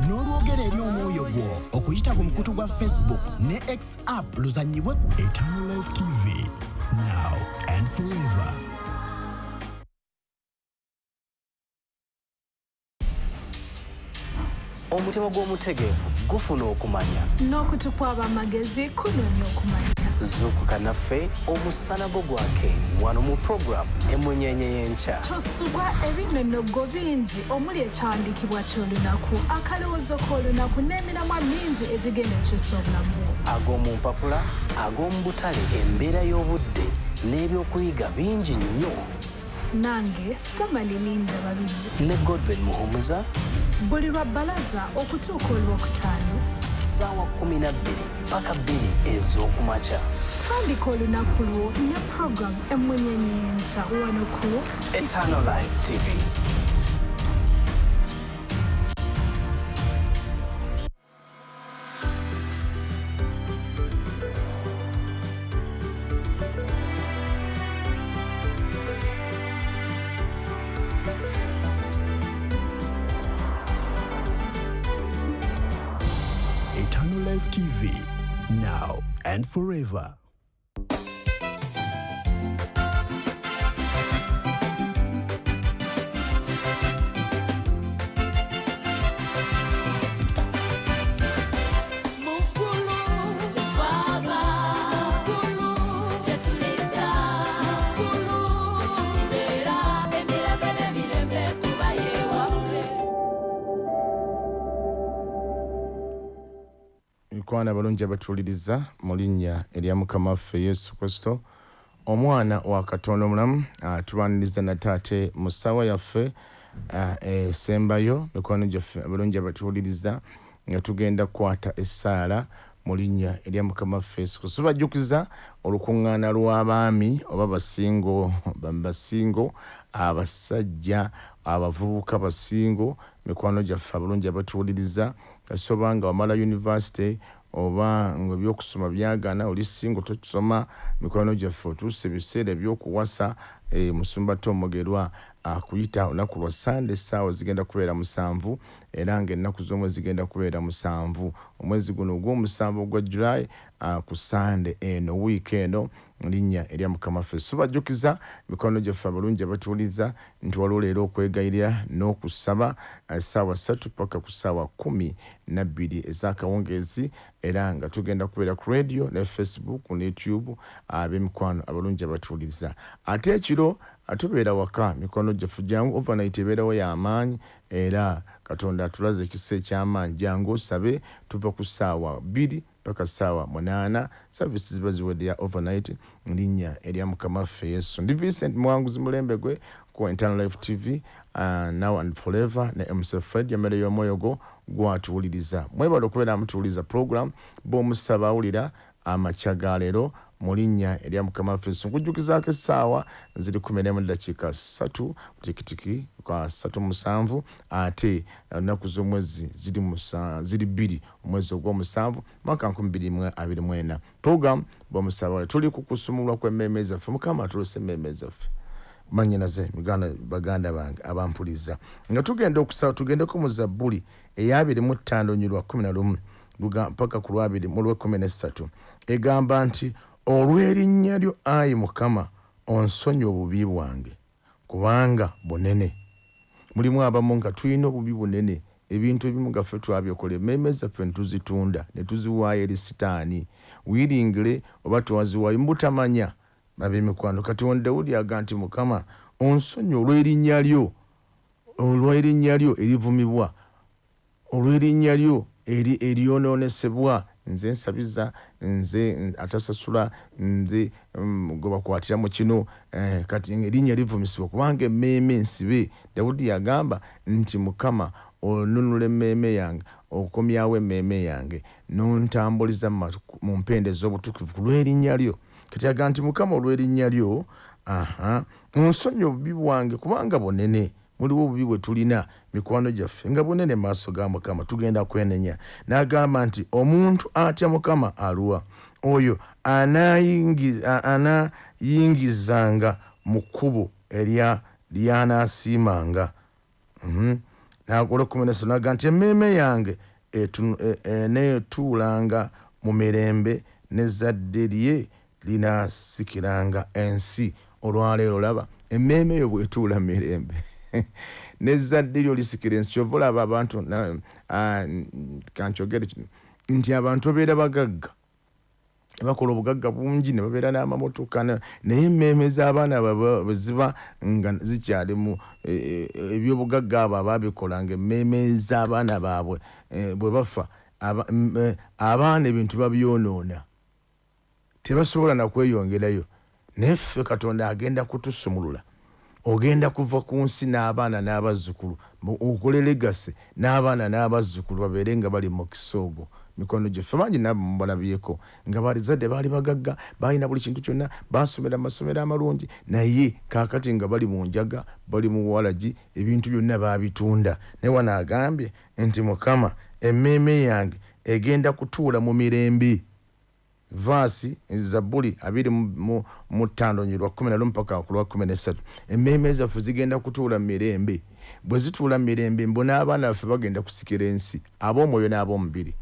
n'olwogera eri omwoyo gwo okuyita ku mukutu gwa Facebook ne X app luzannyibwe ku Eternal Life TV, now and forever. Omutima gw'omutegeevu gufuna okumanya, n'okutu kw'abamagezi kunoonya okumanya. Zuukuka naffe omusana gwo gwake wano mu pulogulaamu Emunyenye y'Enkya. Tosubwa ebinnonogo bingi omuli ekyawandiikibwa ky'olunaku, akalowoozo k'olunaku n'emiramwa mingi egigenda ekyusa obulamu bwo. Ag'omu mpapula, ag'omu butale, embeera y'obudde n'ebyokuyiga bingi nnyo. Nange Samali Linda Babiri ne Godwin Muhumuza, buli lwa bbalaza okutuuka olwokutaano ssaawa 12 paka 2 ez'okumakya. Tandika olunaku lwo ne pulogulaamu Emunyenye y'Enkya wano ku Eternal Life TV. Eternal Life TV, now and forever. Mikwano abalungi abatuwuliriza mu linnya erya Mukama waffe Yesu Kristo, omwana wa Katonda omulamu, tubaniriza nate ate mu ssaawa yaffe esembayo. Mikwano gyaffe abalungi abatuwuliriza, nga tugenda kukwata essaala mu linnya erya Mukama waffe Yesu Kristo. Tubajjukiza olukuŋŋaana lw'abaami oba basingo, basingo, abasajja, abavubuka basingo. Mikwano gyaffe abalungi abatuwuliriza, soba nga wamala university oba nga ebyokusoma byagaana, oli singo tokusoma, mikwano gyaffe otuuse ebiseera ebyokuwasa. Musumba Tom Mugerwa akuyita olunaku lwa Sande, essaawa zigenda kubeera 7, era ng'ennaku z'omwezi zigenda kubeera 7, omwezi guno ogw'omusanvu ogwa July, ku Sande eno, wiiki eno, linnya erya Mukama waffe. Tubajjukiza mikwano gyaffe abalungi abatuwuliriza nti waliwo leero okwegayirira n'okusaba essaawa 3 paka ku ssaawa 12 ez'akawungeezi, era nga tugenda kubeera ku radio ne Facebook ne YouTube. Ab'emikwano abalungi abatuwuliriza, ate ekiro atubeera waka, mikwano gyaffe jangu, overnight ebeerawo y'amaanyi, era Katonda atulaze ekisa eky'amaanyi. Jangu osabe, tuva ku ssaawa 2 paka ssaawa 8, services ziba ziwedde ya overnight, linnya erya Mukama waffe Yesu. Ndi Vincent Muwanguzi Mulembe gwe ku Eternal Life TV, now and forever, ne MC Fred emmere y'omwoyo gwo gwatuwuliriza. Mwebale okubeera mutuwuliriza program bw'omusaba awulira amakya ga leero mu linnya erya Mukama waffe Yesu. Nkujjukizaako essaawa ziri 11:03 tikitiki kwa 37, ate ennaku z'omwezi ziri 2 omwezi ogw'omusanvu mwaka 2024. Program bw'omusaba tuli ku kusumulwa kw'emmeeme zaffe. Mukama atulose emmeeme zaffe. Manyinaze miganda baganda bange abampuliza, nga tugenda okusaba, tugendeko mu Zabbuli eya 25:11 paka ku 2:13, egamba nti olw'erinnya lyo ayi Mukama onsonyi obubi bwange, kubanga bunene. Mulimu abamu nga tulina obubi bunene, ebintu ebimu nga ffe twabikola, emmeeme zaffe ne tuzitunda ne tuziwaayo eri Sitaani wiringire oba twaziwaayo mubutamanya. Ab'emikwano, Katonda Dawudi agamba nti Mukama onsonyi olw'erinnya lyo, olw'erinnya lyo erivumibwa, olw'erinnya lyo eryonoonесebwa, nze nsabiza, nze atasasula, nze gwe bakwatira mu kino, kati erinnya livumisibwa kubanga emmeeme nsibe. Dawudi yagamba nti Mukama Onunula emmeeme yange, okomyawo emmeeme yange, n'ontambuliza mu mpenda ez'obutukuvu ku lw'erinnya lyo. Kati agamba nti Mukama olw'erinnya lyo, onsonyiwe obubi bwange kubanga bunene. Muliwo obubi bwe tulina mikwano gyaffe nga bunene mu maaso ga Mukama, tugenda kwenenya. N'agamba nti omuntu atya Mukama aluwa? Oyo anayingizanga mu kkubo ly'anaasiimanga. N'olwekumi n'esatu n'agamba nti emmeeme yange eneetuulanga mu mirembe, n'ezzadde lye linaasikiranga ensi. Olwaleero olaba emmeeme eyo bw'etuula mu mirembe n'ezzadde lyo lisikira ensi. Kyova olaba abantu, kankyogere kino nti abantu babeera bagagga, bakola obugagga bungi ne babeera n'amamotoka, naye emmeeme z'abaana bwe ziba nga zikyali mu ebyobugagga, abo abaabikola nga emmeeme z'abaana baabwe bwe bafa, abaana ebintu babyonoona, tebasobola nakweyongerayo. Naye ffe Katonda agenda kutusumulula. Ogenda kuva ku nsi n'abaana n'abazzukulu, okole legacy n'abaana n'abazzukulu babeere nga bali mukisa ogwo. Mikono gyaffe bangi nabo mubalabyeko nga balizadde baali bagagga, balina buli kintu kyonna, basomera amasomero amalungi, naye kaakati nga bali mu njaga, bali mu walagi, ebintu byonna babitunda. Naye wano agambye nti Mukama, emmeeme yange egenda kutuula mu mirembe. Vaasi Zabbuli 25 lwa 11 mpaka ku lwa 13. Emmeeme zaffe zigenda kutuula mu mirembe. Bwe zituula mu mirembe, mbu n'abaana baffe bagenda kusikira ensi, ab'omwoyo n'ab'omubiri.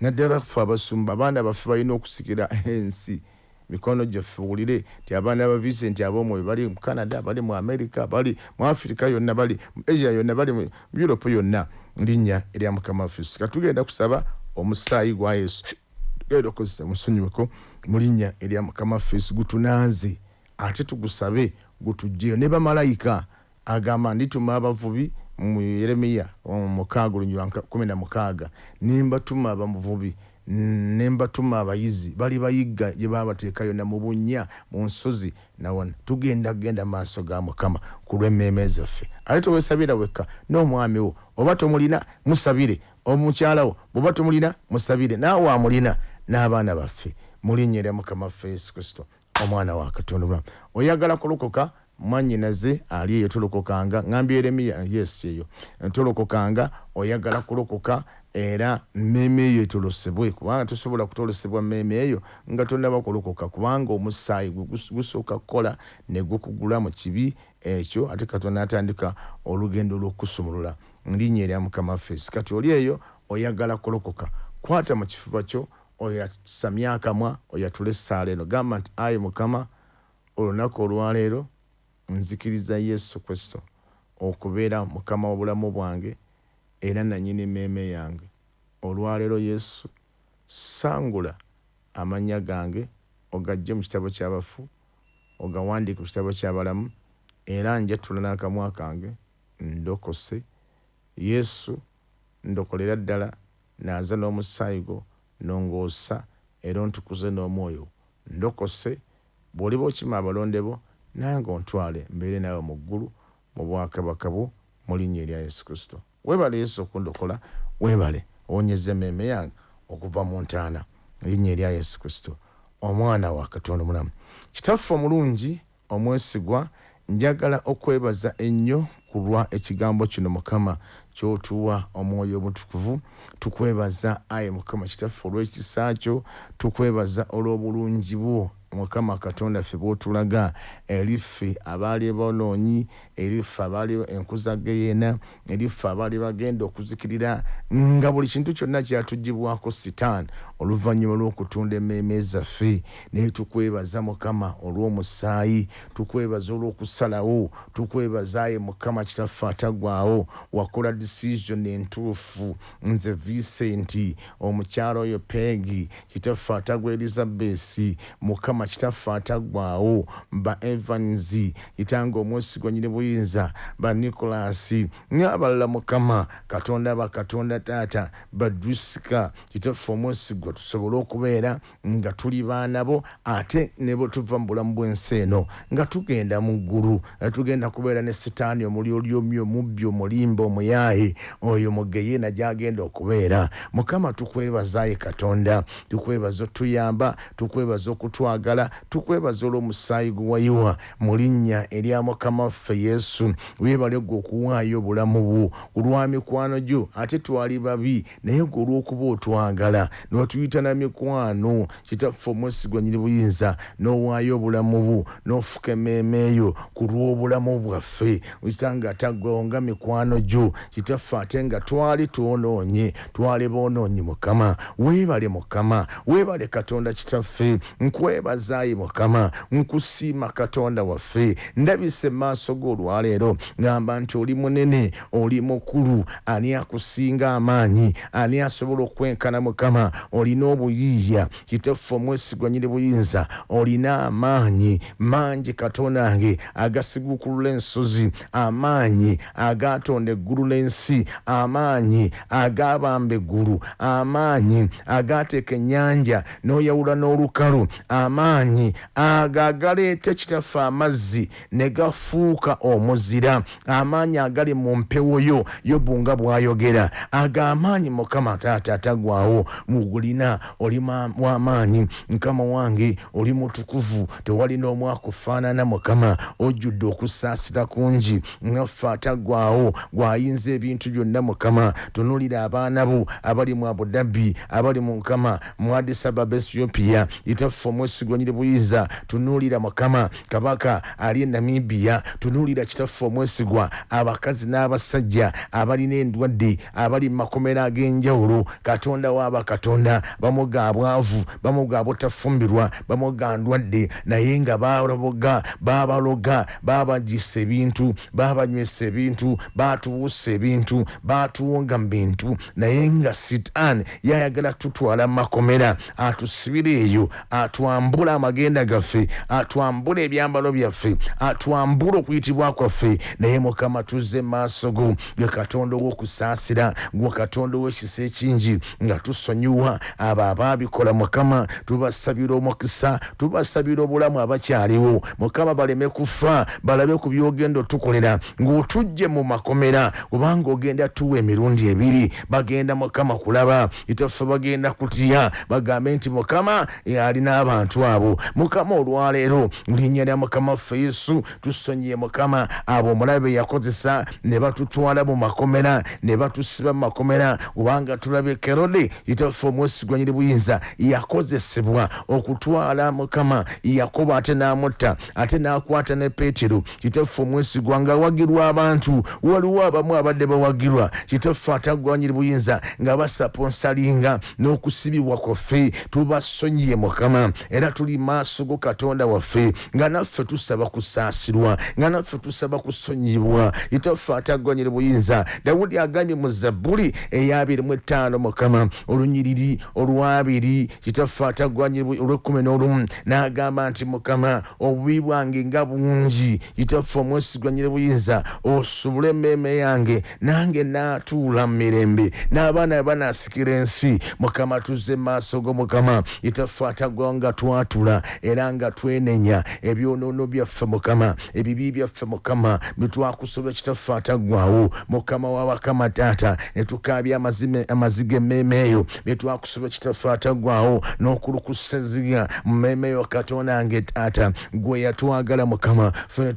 Naddala ffe abasumba, abaana baffe balina okusikira ensi. Mikono gyaffe, wulire nti abaana ba Vincent ab'omwoyo bali mu Canada, bali mu America, bali mu Africa yonna, bali mu Asia yonna, bali mu Europe yonna, linnya erya Mukama waffe Yesu. Katugenda kusaba omusaayi gwa Yesu, tugenda okukozesa, musonyiweko, mu linnya erya Mukama waffe Yesu gutunaaze, ate tugusabe gutuggyeyo ne bamalayika. Agamba ndituma abavubi mu Yeremiya 6:16, nembatuma abavubi, nembatuma abayizi, bali bayigga gye babateeka yonna mu bunnya, mu nsozi nawona. Tugenda kugenda maaso ga Mukama ku lw'emmeeme zaffe. Ate towesabira wekka, n'omwami wo oba tomulina musabire, omukyala wo bw'oba tomulina musabire, naawe amulina, n'abaana baffe, mu linnya erya Mukama waffe Yesu Kristo omwana wa Katonda omulamu. Oyagala kulokoka, mwannyinaze ali eyo, tolokokanga, ŋŋambye Yeremiya, yes, eyo tolokokanga. Oyagala kulokoka era mmeeme eyo etolosebwe, kubanga tosobola kutolosebwa mmeeme eyo nga tonnaba kulokoka, kubanga omusaayi gwe gusooka kukola ne gukugula mu kibi ekyo, ate Katonda n'atandika olugendo lw'okusumulula, linnya erya Mukama waffe Yesu. Kati oli eyo oyagala kulokoka, kwata mu kifuba kyo, oyasamye akamwa, oyatule essaala eno. Gamba nti ayi Mukama, olunaku olwaleero nzikiriza Yesu Kristo okubeera Mukama w'obulamu bwange era nannyini mmeeme yange. Olwaleero Yesu, sangula amannya gange ogaggye mu kitabo ky'abafu, ogawandiike mu kitabo ky'abalamu, era njatula n'akamwa kange ndokose. Yesu, ndokolera ddala, naaza n'omusaayi gwo, nongoosa era ontukuze n'omwoyo. Ndokose. Bw'oliba okima abalonde bo, nange ontwale mbeere naawe mu ggulu mu bwakabaka bwo, mu linnya erya Yesu Kristo. Weebale Yesu okundokola, weebale owonyeza emmeeme yange okuva mu ntaana, linnya erya Yesu Kristo omwana wa Katonda omulamu. Kitaffe omulungi omwesigwa, njagala okwebaza ennyo ku lwa ekigambo kino Mukama kyotuwa omwoyo omutukuvu. Tukwebaza ayi Mukama Kitaffe olw'ekisa kyo, tukwebaza olw'obulungi bwo Mukama Katonda ffe bw'otulaga eri ffe abaali bonoonyi, eri ffe abaali enkuza geyeena, eri ffe abaali bagenda okuzikirira, nga buli kintu kyonna kyatugibwako Sitaani oluvannyuma lw'okutunda emmeeme zaffe. Naye tukwebaza Mukama olw'omusaayi, tukwebaza olw'okusalawo, tukwebaza ayi Mukama Kitaffe ataggwaawo. Wakola decision entuufu. Nze Vincent, omukyalo oyo Pegi, Kitaffe atagwa Elizabeth, Mukama. Mukama kitaffe ataggwaawo, ba Evans kitange omwesigwa nyini buyinza, ba Nicholas n'abalala Mukama Katonda, ba Katonda taata, ba Drusika kitaffe omwesigwa, tusobole okubeera nga tuli baana bo, ate ne bwe tuva mu bulamu bw'ensi eno nga tugenda mu ggulu, tugenda kubeera ne Sitaani omulyolyomi, omubbi, omulimba, omuyaaye oyo mu ggeyeena gy'agenda okubeera. Mukama tukwebaza Katonda, tukwebaza otuyamba, tukwebaza okutwagala, tukwebaza olw'omusaayi gwe wayiwa mu linnya erya Mukama waffe Yesu. Weebale ggwe okuwaayo obulamu bwo ku lwa mikwano gyo, ate twali babi naye ggwe olw'okuba otwagala n'otuyita na mikwano. Kitaffe omwesigwa nyini buyinza, n'owaayo obulamu bwo n'ofuka emmeeme yo ku lw'obulamu bwaffe, kitange ataggwawo nga mikwano gyo. Kitaffe ate nga twali twonoonye, twali boonoonyi Mukama. Weebale Mukama, weebale Katonda kitaffe, nkwebazaayi Mukama, nkusiima Katonda waffe. Ndabise maaso go olwaleero, ngamba nti oli munene, oli mukulu, ani akusinga amaanyi, ani asobola okwenkana Mukama? Olina obuyiiya kitaffe omwesigwa nyini buyinza, olina amaanyi mangi Katonda wange agasiguukulula ensozi, amaanyi agatonda eggulu n'ensi, amaanyi agabamba eggulu, amaanyi agateeka ennyanja n'oyawula n'olukalu, amaanyi agagaleeta kitaffe amazzi ne gafuuka omuzira, amaanyi agali mu mpewo yo Yobu nga bw'ayogera. Ago amaanyi Mukama taata ataggwaawo mugulina, oli w'amaanyi Mukama wange, oli mutukuvu, tewali n'omu akufaanana Mukama, ojjudde okusaasira kungi ngaffe ataggwaawo gw'ayinza ebintu byonna Mukama. Tunuulira abaana bo abali mu Abu Dhabi, abali mu Mukama mu Addis Ababa Ethiopia, kitaffe omwesigwa nyini buyinza. Tunuulira Mukama kabaka ali e Namibia, tunuulira kitaffe omwesigwa abakazi n'abasajja abalina endwadde, abali mu makomera ag'enjawulo. Katonda waaba Katonda, bamuga abwavu, bamuga abutafumbirwa, bamuga ndwadde, naye nga baloga, babaloga, babagisa ebintu, babanywesa ebintu, batubuusa ebintu, batuwonga mu bintu, naye nga Sitaani yayagala tutwala makomera, atusibire eyo, atwambula amagenda gaffe, atwambula ebyambalo byaffe, atwambula okuyitibwa kwaffe. Naye Mukama tuzze maaso go, gwe Katonda ow'okusaasira, gwe Katonda ow'ekisa ekingi, nga tusonyiwa abo abaabikola Mukama. Tubasabira omukisa, tubasabira obulamu abakyaliwo Mukama, baleme kufa, balabe ku by'ogenda otukolera ng'otujje mu makomera, kubanga ogenda tuwa emirundi ebiri. Bagenda Mukama kulaba itaffe, bagenda kutya, bagambe nti Mukama alina abantu abo. Mukama olwaleero mu linnya lya Mukama waffe Yesu tusonyiye Mukama abo omulabe yakozesa ne batutwala mu makomera, ne batusiba mu makomera, kubanga tulabye Kerode kitaffe omwesigwa nyini buyinza yakozesebwa okutwala Mukama Yakobo, ate n'amutta, ate n'akwata ne Peetero kitaffe omwesigwa ng'awagirwa abantu. Waliwo abamu abadde bawagirwa kitaffe ataggwa nyini buyinza nga basaponsalinga n'okusibibwa kwaffe. Tubasonyiye Mukama, era tuli maaso go Katonda waffe, nga naffe tusaba kusaasirwa, nga naffe tusaba kusonyibwa kitaffe ataggwa nyini buyinza. Dawudi agambye mu Zabbuli eya 25 Mukama, olunyiriri olwabiri, kitaffe ataggwa nyini olw'e11, n'agamba nti Mukama obubi bwange nga bungi, kitaffe omwesigwa nyini buyinza, osubule emmeeme yange, nange naatuula mu mirembe, n'abaana banaasikira ensi. Mukama tuzze maaso go Mukama kitaffe ataggwa nga twatula era nga twenenya ebyonoono byaffe Mukama, ebibi byaffe Mukama bitwakusoba kitaffe ataggwawo Mukama w'abakama taata, ne tukaabya amaziga emmeeme eyo byetwakusoba kitaffe ataggwawo, n'okulukusa eziga mu mmeeme eyo Katonda nge taata, gwe yatwagala Mukama, ffe ne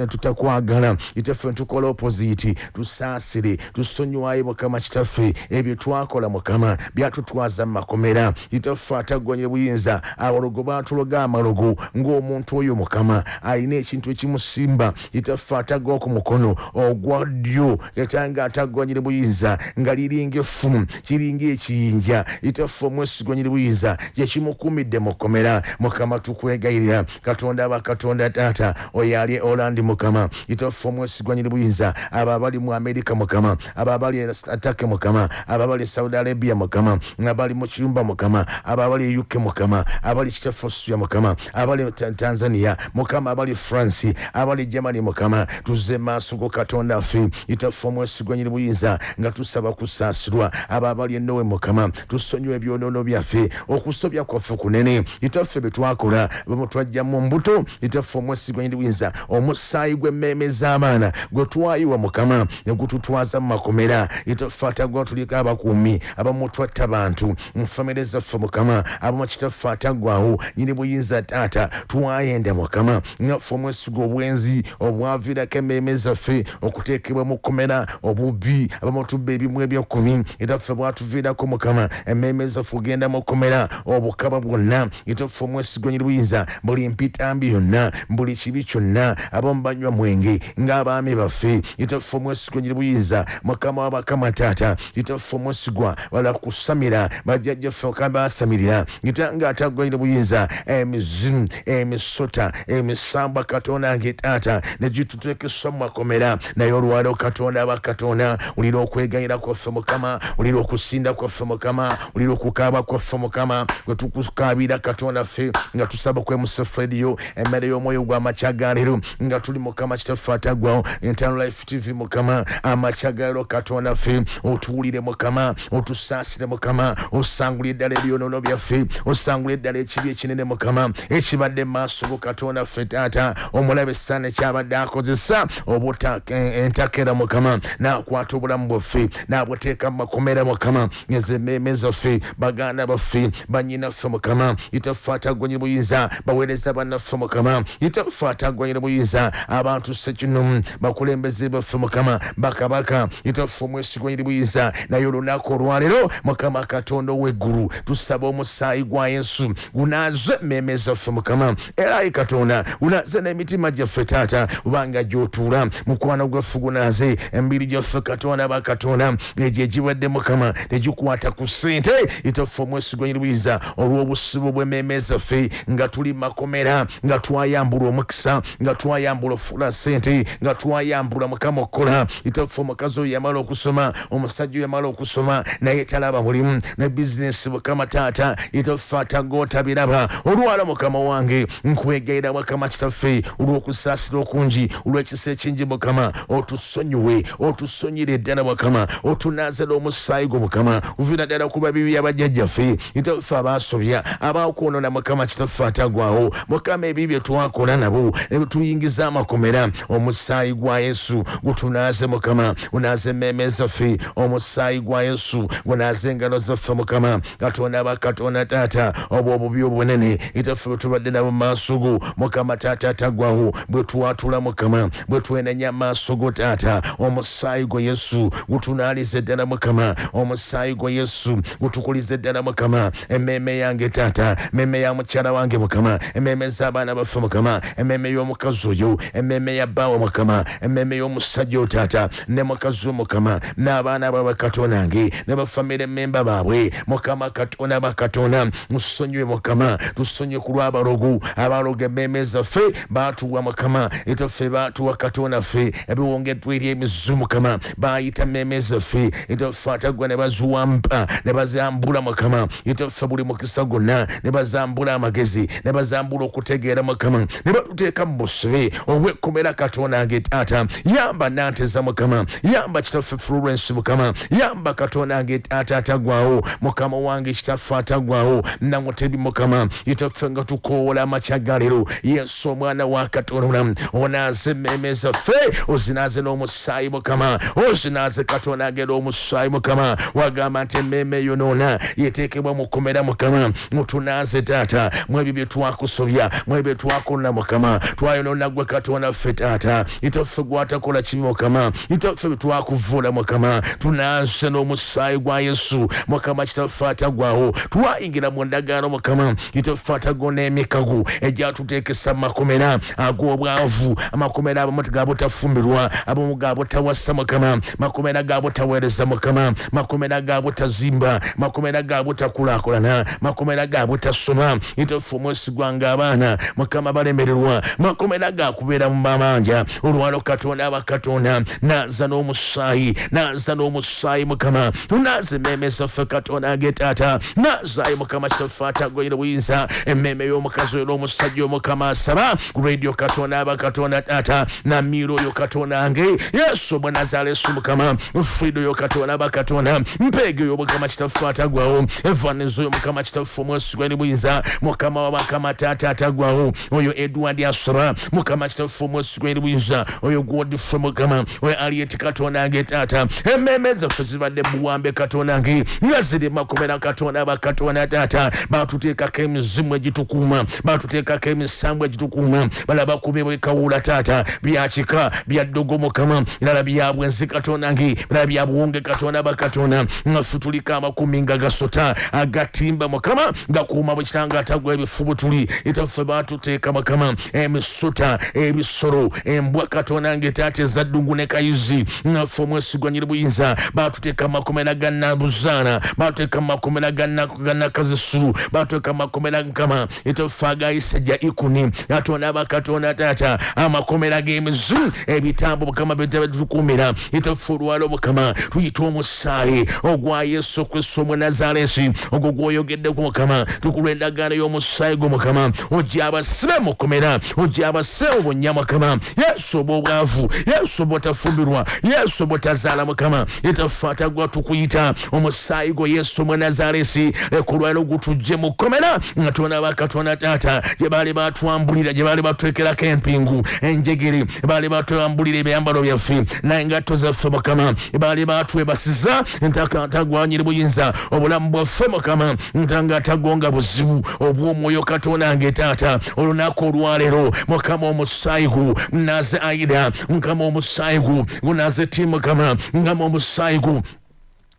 tutakwagala kitaffe, ne tukola opposite. Tusaasire, tusonyiwayo Mukama kitaffe ebyo twakola Mukama byatutwaza mu makomera kitaffe ataggwanye buyinza. Abalogo baatuloga amalogo ng'omuntu oyo Mukama alina ekintu ekimusimba kitaffe ataggwa ku mukono ogwa ddyo, kitanga ataggwanyire buyinza, nga liringa effumu, kiringa ekiyinja kitaffe omwesigwanyire buyinza, kyekimukuumidde mu kkomera. Mukama tukwegayirira Katonda aba Katonda taata, oyo ali Olandi Mukama kitaffe omwesigwanyire buyinza, abo abali mu Amerika Mukama, abo abali Atake Mukama, abo abali Saudi Arabia Mukama, abali mu kiyumba Mukama, abo abali e UK Mukama, abali kitaffe Itaffe Austria Mukama, abali Tanzania Mukama, abali France, abali Germany Mukama, tuzze maaso go Katonda ffe, Itaffe omwesigwa nyini buyinza, nga tusaba kusaasirwa. Abo abali ennowe Mukama, tusonyiwe ebyonoono byaffe, okusobya kwaffe kunene Itaffe bye twakola, abamu twajjamu mbuto. Itaffe omwesigwa nyini buyinza, omusaayi gw'emmeeme z'abaana gwe twayiwa Mukama ne gututwaza mu makomera. Itaffe ataggwa, tuliko abakuumi, abamu twatta bantu mu famire zaffe Mukama, abamu Kitaffe ataggwawo nyini buyinza taata twayenda Mukama, naffe omwesiga obwenzi obwaviirako emmeeme zaffe okuteekebwa mu kkomera, obubbi, abamu tubba ebimu ebyekumi, Itaffe bwatuviirako Mukama emmeeme zaffe ogenda mu kkomera, obukaba bwonna. Itaffe omwesigwa nyini buyinza, buli mpitambi yonna, buli kibi kyonna, abamu banywa mwenge ng'abaami baffe. Itaffe omwesigwa nyini buyinza, Mukama w'abakama taata, Itaffe omwesigwa, bala kusamira bajjajjaffe okamba basamirira itanga ataggwa nyini buyinza, emizimu, emisota, emisambwa Katonda nge taata ne gituteekeswa mu makomera. Naye olwaleero Katonda aba Katonda, wulira okwegayira kwaffe Mukama, wulira okusinda kwaffe Mukama, wulira okukaaba kwaffe Mukama, gwe tukukaabira Katonda ffe nga tusaba kwemusa fediyo emmere y'omwoyo gw'amakya ga leero, nga tuli Mukama Kitaffe ataggwawo, Eternal Life TV Mukama, amakya ga leero Katonda ffe otuwulire Mukama, otusaasire Mukama, osangulire ddala ebyonoono byaffe, osangulire ddala ekibi ekinene Mukama ekibadde mu maaso go Katonda ffe taata, omulabe essaana ekyabadde akozesa obuta entakera Mukama, n'akwata obulamu bwaffe n'abuteeka mu makomera Mukama, ezo emmeeme zaffe, baganda baffe, bannyinaffe Mukama, Itaffe ataggwa buyinza, baweereza bannaffe Mukama, Itaffe ataggwa buyinza, abantu ssekinomu, bakulembeze baffe Mukama, bakabaka, Itaffe omwesigwa buyinza. Naye olunaku olwaleero Mukama Katonda ow'eggulu, tusaba omusaayi gwa Yesu gunaaze emmeeme zaffe Mukama, era ayi Katonda gunaaze n'emitima gyaffe taata, kubanga gy'otuula mukwano gwaffe, gunaaze emibiri gyaffe Katonda bakatonda, egyo egibadde Mukama tegikwata ku ssente. Itaffe omwesigwa buyinza, olw'obusibo bw'emmeeme zaffe nga tuli makomera, nga twayambula omukisa, nga twayambula ofuna ssente, nga twayambula Mukama okukola. Itaffe omukazi oyo yamala okusoma, omusajja oyo yamala okusoma, naye talaba mulimu ne bizinesi Mukama taata, Itaffe atagootabiraba. Olwala Mukama wange nkwegayira Mukama Kitaffe, olw'okusaasira okungi, olw'ekisa ekingi Mukama, otusonyiwe, otusonyire ddala Mukama, otunaaze n'omusaayi gwo Mukama, kuviira ddala ku babibi abajjajjaffe Itaffe abaasobya, abaakwonona Mukama Kitaffe atagwawo Mukama, ebibi bye twakola nabo ne tuyingiza amakomera, omusaayi gwa Yesu gutunaaze Mukama, gunaaze emmeeme zaffe, omusaayi gwa Yesu gunaaze engalo zaffe Mukama Katonda bakatonda taata, obwo obubi obunene Itaffe bwe tubadde nabo mu maaso go Mukama taata atagwawo, bwe twatula Mukama, bwe twenenya maaso go taata, omusaayi gwa Yesu gutunaalize ddala Mukama, omusaayi gwa Yesu gutukulize ddala Mukama, emmeeme yange taata, emmeeme ya mukyala wange Mukama, emmeeme z'abaana baffe Mukama, emmeeme y'omukazi oyo, emmeeme ya bbaawe Mukama, emmeeme y'omusajja oyo taata ne mukazi wo Mukama, n'abaana baabwe Katonda nge ne bafamire memba baabwe Mukama Katonda bakatonda, musonyiwe Mukama, tusonyiwe ku lw'abalogo abaloga emmeeme zaffe, baatuwa Mukama etaffe, baatuwa Katonda ffe ebiwongeddwa eri emizimu Mukama, baayita emmeeme zaffe etaffe ataggwa ne baziwampa ne bazambula Mukama etaffe buli mukisa gwonna, ne bazambula amagezi ne bazambula okutegeera Mukama, ne batuteeka mu busibe obwekkomera Katonda nge taata. Yamba Nanteza Mukama, yamba Kitaffe Florence Mukama, yamba Katonda nge taata ataggwawo Mukama wange Kitaffe ataggwawo Namutebi Mukama itaffe, nga tukoowola amakya ga leero, Yesu omwana wa Katonda, onaaze emmeeme zaffe, ozinaaze n'omusaayi Mukama, ozinaaze Katonda ngera omusaayi Mukama. Wagamba nti emmeeme eyonoona yeteekebwa mu kkomera Mukama, mutunaaze taata mu ebyo bye twakusobya, mu ebyo bye twakola Mukama, twayonoona gwe Katonda ffe taata itaffe gwatakola kibi Mukama itaffe bye twakuvuula Mukama, tunaaze n'omusaayi gwa Yesu Mukama Kitaffe ataggwawo. Twayingira mu ndagaano Mukama itaffe ataggwawo n'emikago egyatuteekesa mu makomera ag'obwavu, amakomera abamu gabutafumbirwa, abamu gabutawasa Mukama, makomera gabutaweereza Mukama, makomera gabutazimba, makomera gabutakulaakulana, makomera gabutasoma itaffe omwesigwa ng'abaana Mukama balemererwa, makomera gakubeera mu mabanja. Olwalo Katonda abakatonda, naaza n'omusaayi, naaza n'omusaayi Mukama, tunaaza emmeeme zaffe Katonda ge taata, naazaayo Mukama Kitaffe atagoyire buyinza. buyinza. Emmeeme y'omukazi oyo n'omusajja omukama asaba ku radio Katonda aba Katonda taata Namiiro oyo Katonda nge Yesu Omwanazaleesi mukama Frido oyo Katonda aba Katonda Mpeege oyo mukama kitaffe atagwawo Evans oyo mukama kitaffe omwesigwa ne buyinza mukama wabakama taata atagwawo oyo Edward asaba mukama kitaffe omwesigwa ne buyinza oyo Godfrey mukama oyo Aliet Katonda nge taata. Emmeeme zaffe zibadde buwambe Katonda nge nga ziri makomera Katonda aba Katonda taata batuteekako emizimu egitukuuma batuteekako emisango egitukuuma balaba kubebwa ekawuula taata byakika bya ddogo mukama birala bya bwenzi Katonda nge birala bya buwonge Katonda aba Katonda nga ffe tuliko amakumi nga gasota agatimba mukama gakuuma bwe kitanga atagwa ebifubutuli etaffe batuteeka mukama emisota ebisolo embwa Katonda nge taata ezaddungu ne kayizi nga ffe omwesigwa nyiri buyinza batuteeka makomera ga Nabuzaana batuteeka makomera ga Nakazisulu batuteeka makomera mukama etaffe agayisajja ikuni Katonda aba Katonda taata amakomera g'emizimu ebitambo mukama byetukuumira etaffe olwalo mukama tuyita omusaayi ogwa Yesu Kristo Omunazaleesi ogwo gwoyogeddeko mukama tukulwa endagaano y'omusaayi gwo mukama ojja abasibe mukomera ojja abasibe mu bunnya mukama Yesu oba obwavu Yesu oba otafumbirwa Yesu oba otazaala mukama etaffe atagwa tukuyita omusaayi gwo Yesu Omunazaleesi ekulwalo gutujje mukomera nga tonaba Katonda taata gye baali batwambulira gye baali batwekerako empingu enjegere baali batwambulira ebyambalo byaffe n'engatto zaffe mukama baali batwebasiza ntagwanyiri buyinza obulamu bwaffe mukama ntanga tagonga buzibu obw'omwoyo Katonda nge taata olunaku olwaleero mukama omusaayi gu naze Aida mukama omusaayi gu gunaze ti mukama ngama omusaayi gu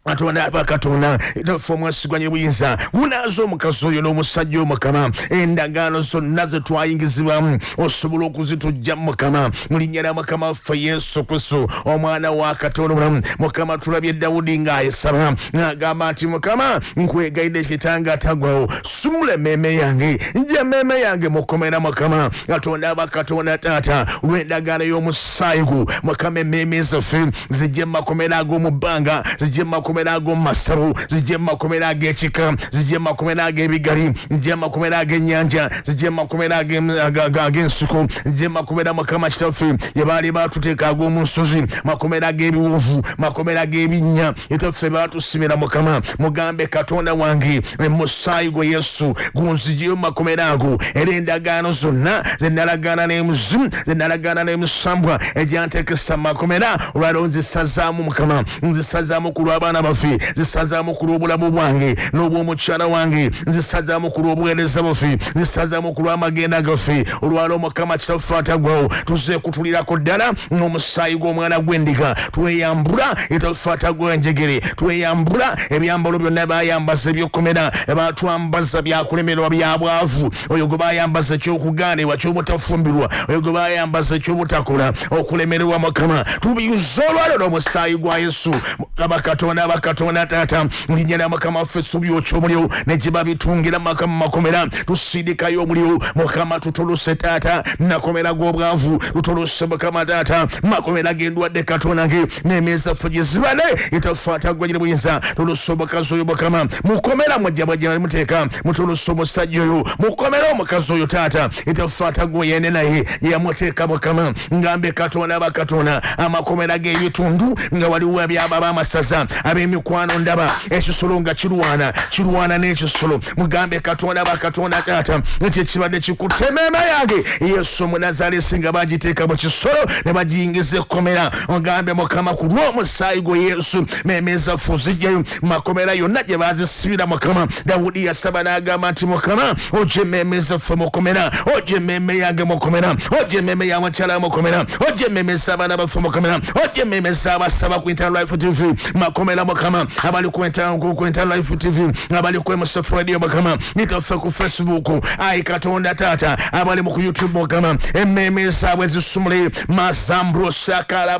Katonda aba Katonda etaffe omwesigwa nye buyinza gunaaza omukazi oyo n'omusajja omukama endagaano zonna ze twayingizibwamu osobola okuzitujja mukama mu linnya lya mukama waffe Yesu Kristo omwana wa Katonda omulamu. Mukama tulabye Dawudi ng'ayesaba ng'agamba nti mukama nkwegayidde kitange atagwawo sumula emmeeme yange nja emmeeme yange mukomera mukama Katonda aba Katonda taata olw'endagaano y'omusaayi gu mukama emmeeme zaffe zijje mu makomera ag'omu bbanga zijje mu makomera ag'omu masabo zijje mu makomera ag'ekika zijje mu makomera ag'ebigali zijje mu makomera ag'ennyanja zijje mu makomera ag'ensiko zijje mu makomera mukama kitaffe gye baali batuteeka ag'omu nsozi makomera ag'ebiwuvu makomera ag'ebinnya etaffe baatusimira mukama mugambe Katonda wange omusaayi gwa Yesu gunziggyeyo mu makomera ago era endagaano zonna ze nalagaana n'emizimu ze nalagaana n'emisambwa egyanteekesa mu makomera olwaleero nzisazaamu mukama nzisazaamu ku lw'abaana baffe nzisazaamu ku lw'obulamu bwange n'obw'omukyala wange nzisazaamu ku lw'obuweereza bwaffe nzisazaamu ku lw'amagenda gaffe olwaleero mukama kitaffe atagwawo tuzze kutulirako ddala n'omusaayi gw'omwana gw'endiga tweyambula etaffe atagwa enjegere tweyambula ebyambalo byonna bayambaza ebyokomera batwambaza byakulemerwa bya bwavu oyo gwe bayambaza ekyokugaanibwa ky'obutafumbirwa oyo gwe bayambaza ekyobutakola okulemererwa mukama tubiyuza olwaleero n'omusaayi gwa Yesu mukama Katonda aba Katonda taata mu linnya lya mukama waffe subyokya omuliro ne gye babitungira maka mu makomera tusindikayo omuliro mukama tutolose taata makomera g'obwavu tutolose mukama taata makomera g'endwadde Katonda nge n'emmeeza ffe gye zibale etaffe atagwa buyinza tolose omukazi oyo mukama mukomera mwajja bwajja muteeka mutolose omusajja oyo mukomera omukazi oyo taata etaffe atagwa yene naye yamuteeka mukama ngambe Katonda aba Katonda amakomera g'ebitundu nga waliwo ebyaba ab'amasaza ab'emikwano ndaba ekisolo nga kirwana kirwana n'ekisolo mugambe Katonda aba Katonda taata nti ekibadde kikutte emmeeme yange Yesu Omunazaleesi nga bagiteeka mu kisolo ne bagiyingiza ekkomera ogambe mukama ku lw'omusaayi gwe Yesu mmeeme zaffe ozijjayo makomera yonna gye bazisibira mukama. Dawudi yasaba n'agamba nti mukama ojje emmeeme zaffe mukomera ojje emmeeme yange mukomera ojje emmeeme ya mukyala mukomera ojje emmeeme z'abaana baffe mukomera ojje emmeeme z'abasaba ku Eternal Life TV makomera mukama abali ku Eternal Life TV abali ku MSF Radio mukama nitaffe ku Facebook ayi Katonda taata abali mu ku YouTube mukama emmeeme zaabwe zisumule mazambrosakala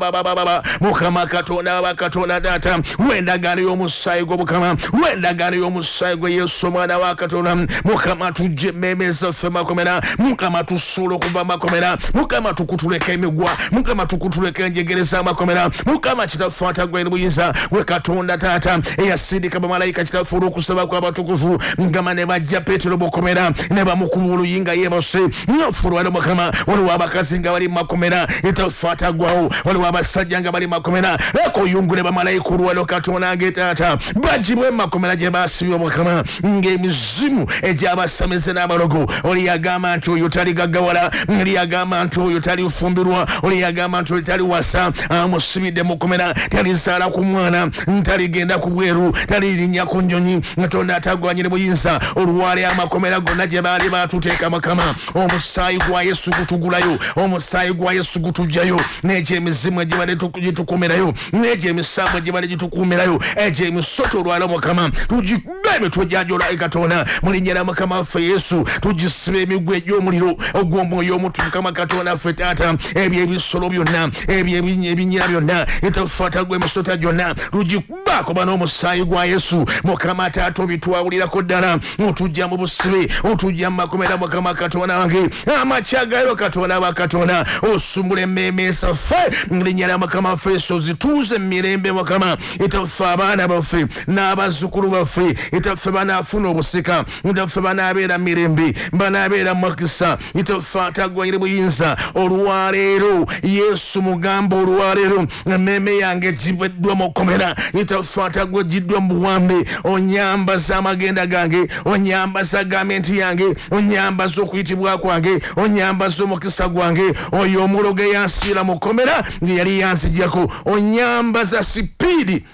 mukama Katonda aba Katonda taata lw'endagaano y'omusaayi gwo mukama lw'endagaano y'omusaayi gwa Yesu omwana wa Katonda mukama tujje emmeeme zaffe makomera mukama tusuula okuva makomera mukama tukutuleko emigwa mukama tukutuleko enjegere z'amakomera mukama kitaffe atagwa eri buyinza gwe Katonda. Katonda taata eyasindika bamalayika kitaffe olw'okusaba kw'abatukuvu ngama ne bajja Peetero bukomera ne bamukuba oluyi nga yeebase. Naffe olwaleero Mukama, waliwo abakazi nga bali mu makomera, kitaffe ataggwawo, waliwo abasajja nga bali mu makomera, leka oyungule bamalayika olwaleero Katonda nge taata, bagibwe mu makomera gye baasibibwa Mukama, ng'emizimu egy'abasamize n'abalogo. Oli yagamba nti oyo taligaggawala, oli yagamba nti oyo talifumbirwa, oli yagamba nti oyo taliwasa, amusibidde mukomera, talizaala ku mwana, taligenda ku bweru, talirinnya ku nnyonyi. Katonda atagwanyire buyinza, olwali amakomera gonna gye baali batuteeka Mukama, omusaayi gwa Yesu gutugulayo, omusaayi gwa Yesu gutujjayo, n'egyo emizimu egibadde gitukumirayo, n'egyo emisambo egibadde gitukuumirayo, egyo emisoto olwala Mukama tugikuba emitwe gyagyo olwa Katonda mu linnya lya Mukama waffe Yesu, tugisiba emigwa egy'omuliro ogw'omwoyo omutu Mukama Katonda ffe taata, ebyo ebisolo byonna, ebyo ebinyira byonna, etafaatagwa emisota gyonna tugikubaako bana omusaayi gwa Yesu. Mukama taata obitwawulirako ddala, otujja mu busibe, otujja mu makomera Mukama Katonda wange, amakya gayo Katonda wa Katonda, osumbula emmeeme zaffe mu linnya lya Mukama waffe Yesu, ozituuze mu mirembe Mukama, itaffe abaana baffe n'abazzukulu baffe, itaffe banaafuna obusika, itaffe banaabeera mirembe, banaabeera mukisa, itaffe atagwayire buyinza. Olwaleero Yesu mugamba, olwaleero emmeeme yange gibweddwa mu kkomera, itaffe atagwa giddwa mu buwambe, onyambaza amagenda gange, onyambaza gamenti yange, onyambaza okuyitibwa kwange, onyambaza omukisa gwange, oyo omulogo eyansiira mu kkomera nga yali yanzijjako, onyambaza sipiidi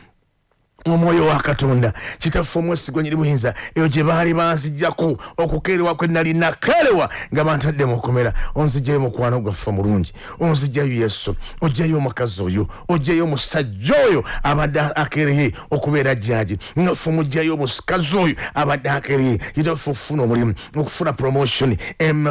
omwoyo wa Katonda. Kitaffe omwesigwa nyiri buyinza, eyo gye baali banzijjako okukeerewa kwe nali nakeerewa nga bantadde mu kkomera, onzijjayo mukwano gwaffe omulungi, onzijjayo Yesu, ojjayo omukazi oyo, ojjayo omusajja oyo abadde akeereye okubeera jjaaji, naffe omujjayo omukazi oyo abadde akeereye kitaffe okufuna omulimu, okufuna promotion,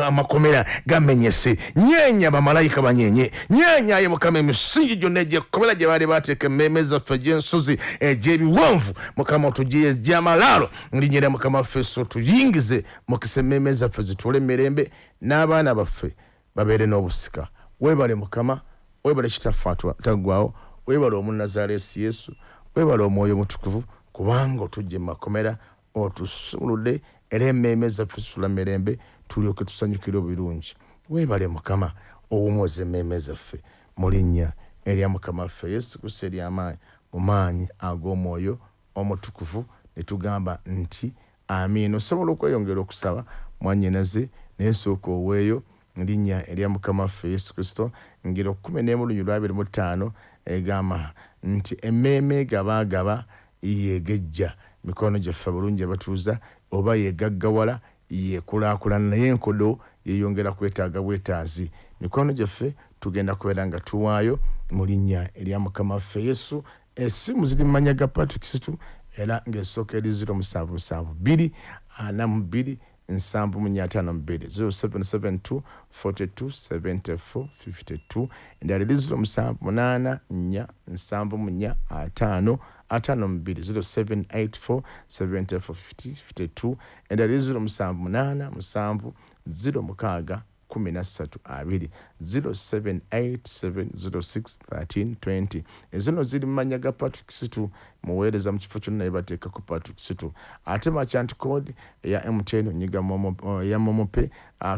amakomera gamenyese, nyeenya bamalayika banyenye, nyeenya aye Mukama emisingi gyonna egy'ekkomera gye baali bateeka emmeeme zaffe egy'ensozi egy'ebiwonvu, Mukama otugye egy'amalaalo mu linnya lya Mukama waffe Yesu, otuyingize mukisa, emmeeme zaffe zituule emirembe n'abaana baffe babeere n'obusika. Weebale Mukama, weebale kitaffe ataggwaawo, weebale omunnazaalesi Yesu, weebale omwoyo omutukuvu, kubanga otujje mu makomera, otusumuludde, era emmeeme zaffe zisula mirembe, tulyoke tusanyukire obirungi. Weebale Mukama, owummuze emmeeme zaffe mu linnya erya Mukama waffe Yesu Kristo ery'amaanyi, mu maanyi ag'omwoyo omutukuvu, ne tugamba nti amiina. Osobola okweyongera okusaba mwannyinaze, naye sooka oweeyo linnya erya Mukama waffe Yesu Kristo. Ngero 11:25 egamba nti emmeeme gabaagaba yegejja, mikono gyaffe bulungi abatuuza, oba yegaggawala yekulaakulana, naye enkodo yeyongera kwetaaga bwetaazi. Mikono gyaffe tugenda kubeera nga tuwaayo mu linnya erya Mukama waffe Yesu. Essimu ziri mu mannya ga Patrick Situ, era ng'esooka eri 077 242 7452, 0772 42 74 52. Endala eri 078 4 74 52, 0784 74 50 52. Endala eri 078 7 06 13 20, 0787061320. Ezo ziri mu mannya ga Patrick Situ, muweereza mu kifo kyonna naye bateekako Patrick Situ. Ate merchant code eya MTN onyiga momo, eya MoMo Pay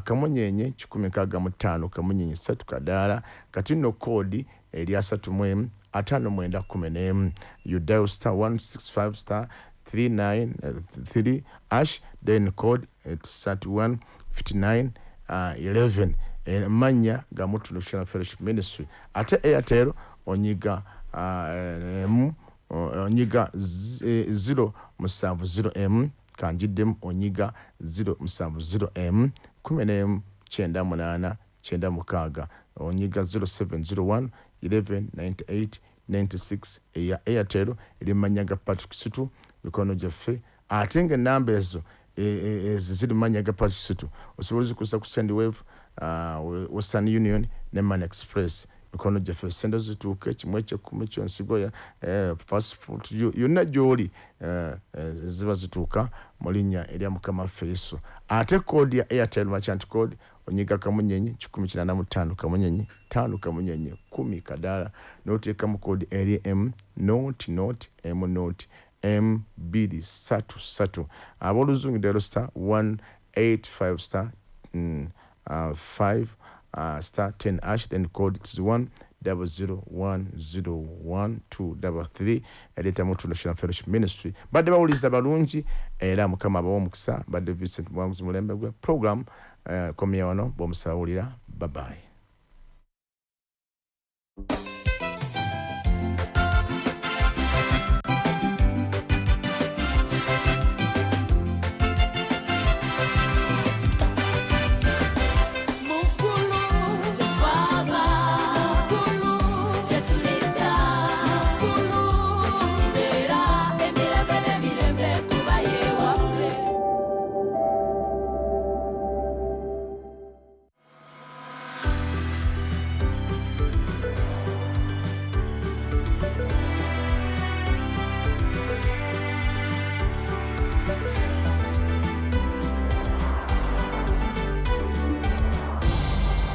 kamunyenye 165 kamunyenye 3 kadaala. Kati nno code eri 31 59 11. You dial star 165 star 393 hash, then code it's 31 59 11, mannya ga Mutundu Christian Fellowship Ministry. Ate Airtel onyiga m onyiga 0 7 0 m, kanjiddemu, onyiga 0 7 0 m 11 98 96, onyiga 0701 11 98 96 eya Airtel eri mannya ga Patrick Situ, mikono gyaffe. Ate nga enamba ezo ezo ziri mannya ga Patrick Situ, osobola ozikusa ku Sendwave, Western Union ne Money Express. Mikono gyaffe sente zituuke, kimu ekyekumi kyonsigo ya fast food yonna gy'oli, ziba zituuka mu linnya erya Mukama waffe Yesu. Ate code ya Airtel merchant code onyiga kamunyenye 185 kamunyenye 5 kamunyenye 10 kadaala n'oteekamu code eri M 0 0 M 0 M 2 3 3. Ab'oluzungu dial star 185 star 5 star 10 hash, then code is 1 00 1 0 1 2 3 ereeta Mutu National Fellowship Ministry. Badde bawuliza balungi era Mukama abawa omukisa. Badde Vincent Muwanguzi mulembe gwe program komya wano bw'omusawulira. Bye bye.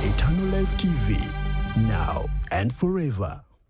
Eternal Life TV, now and forever.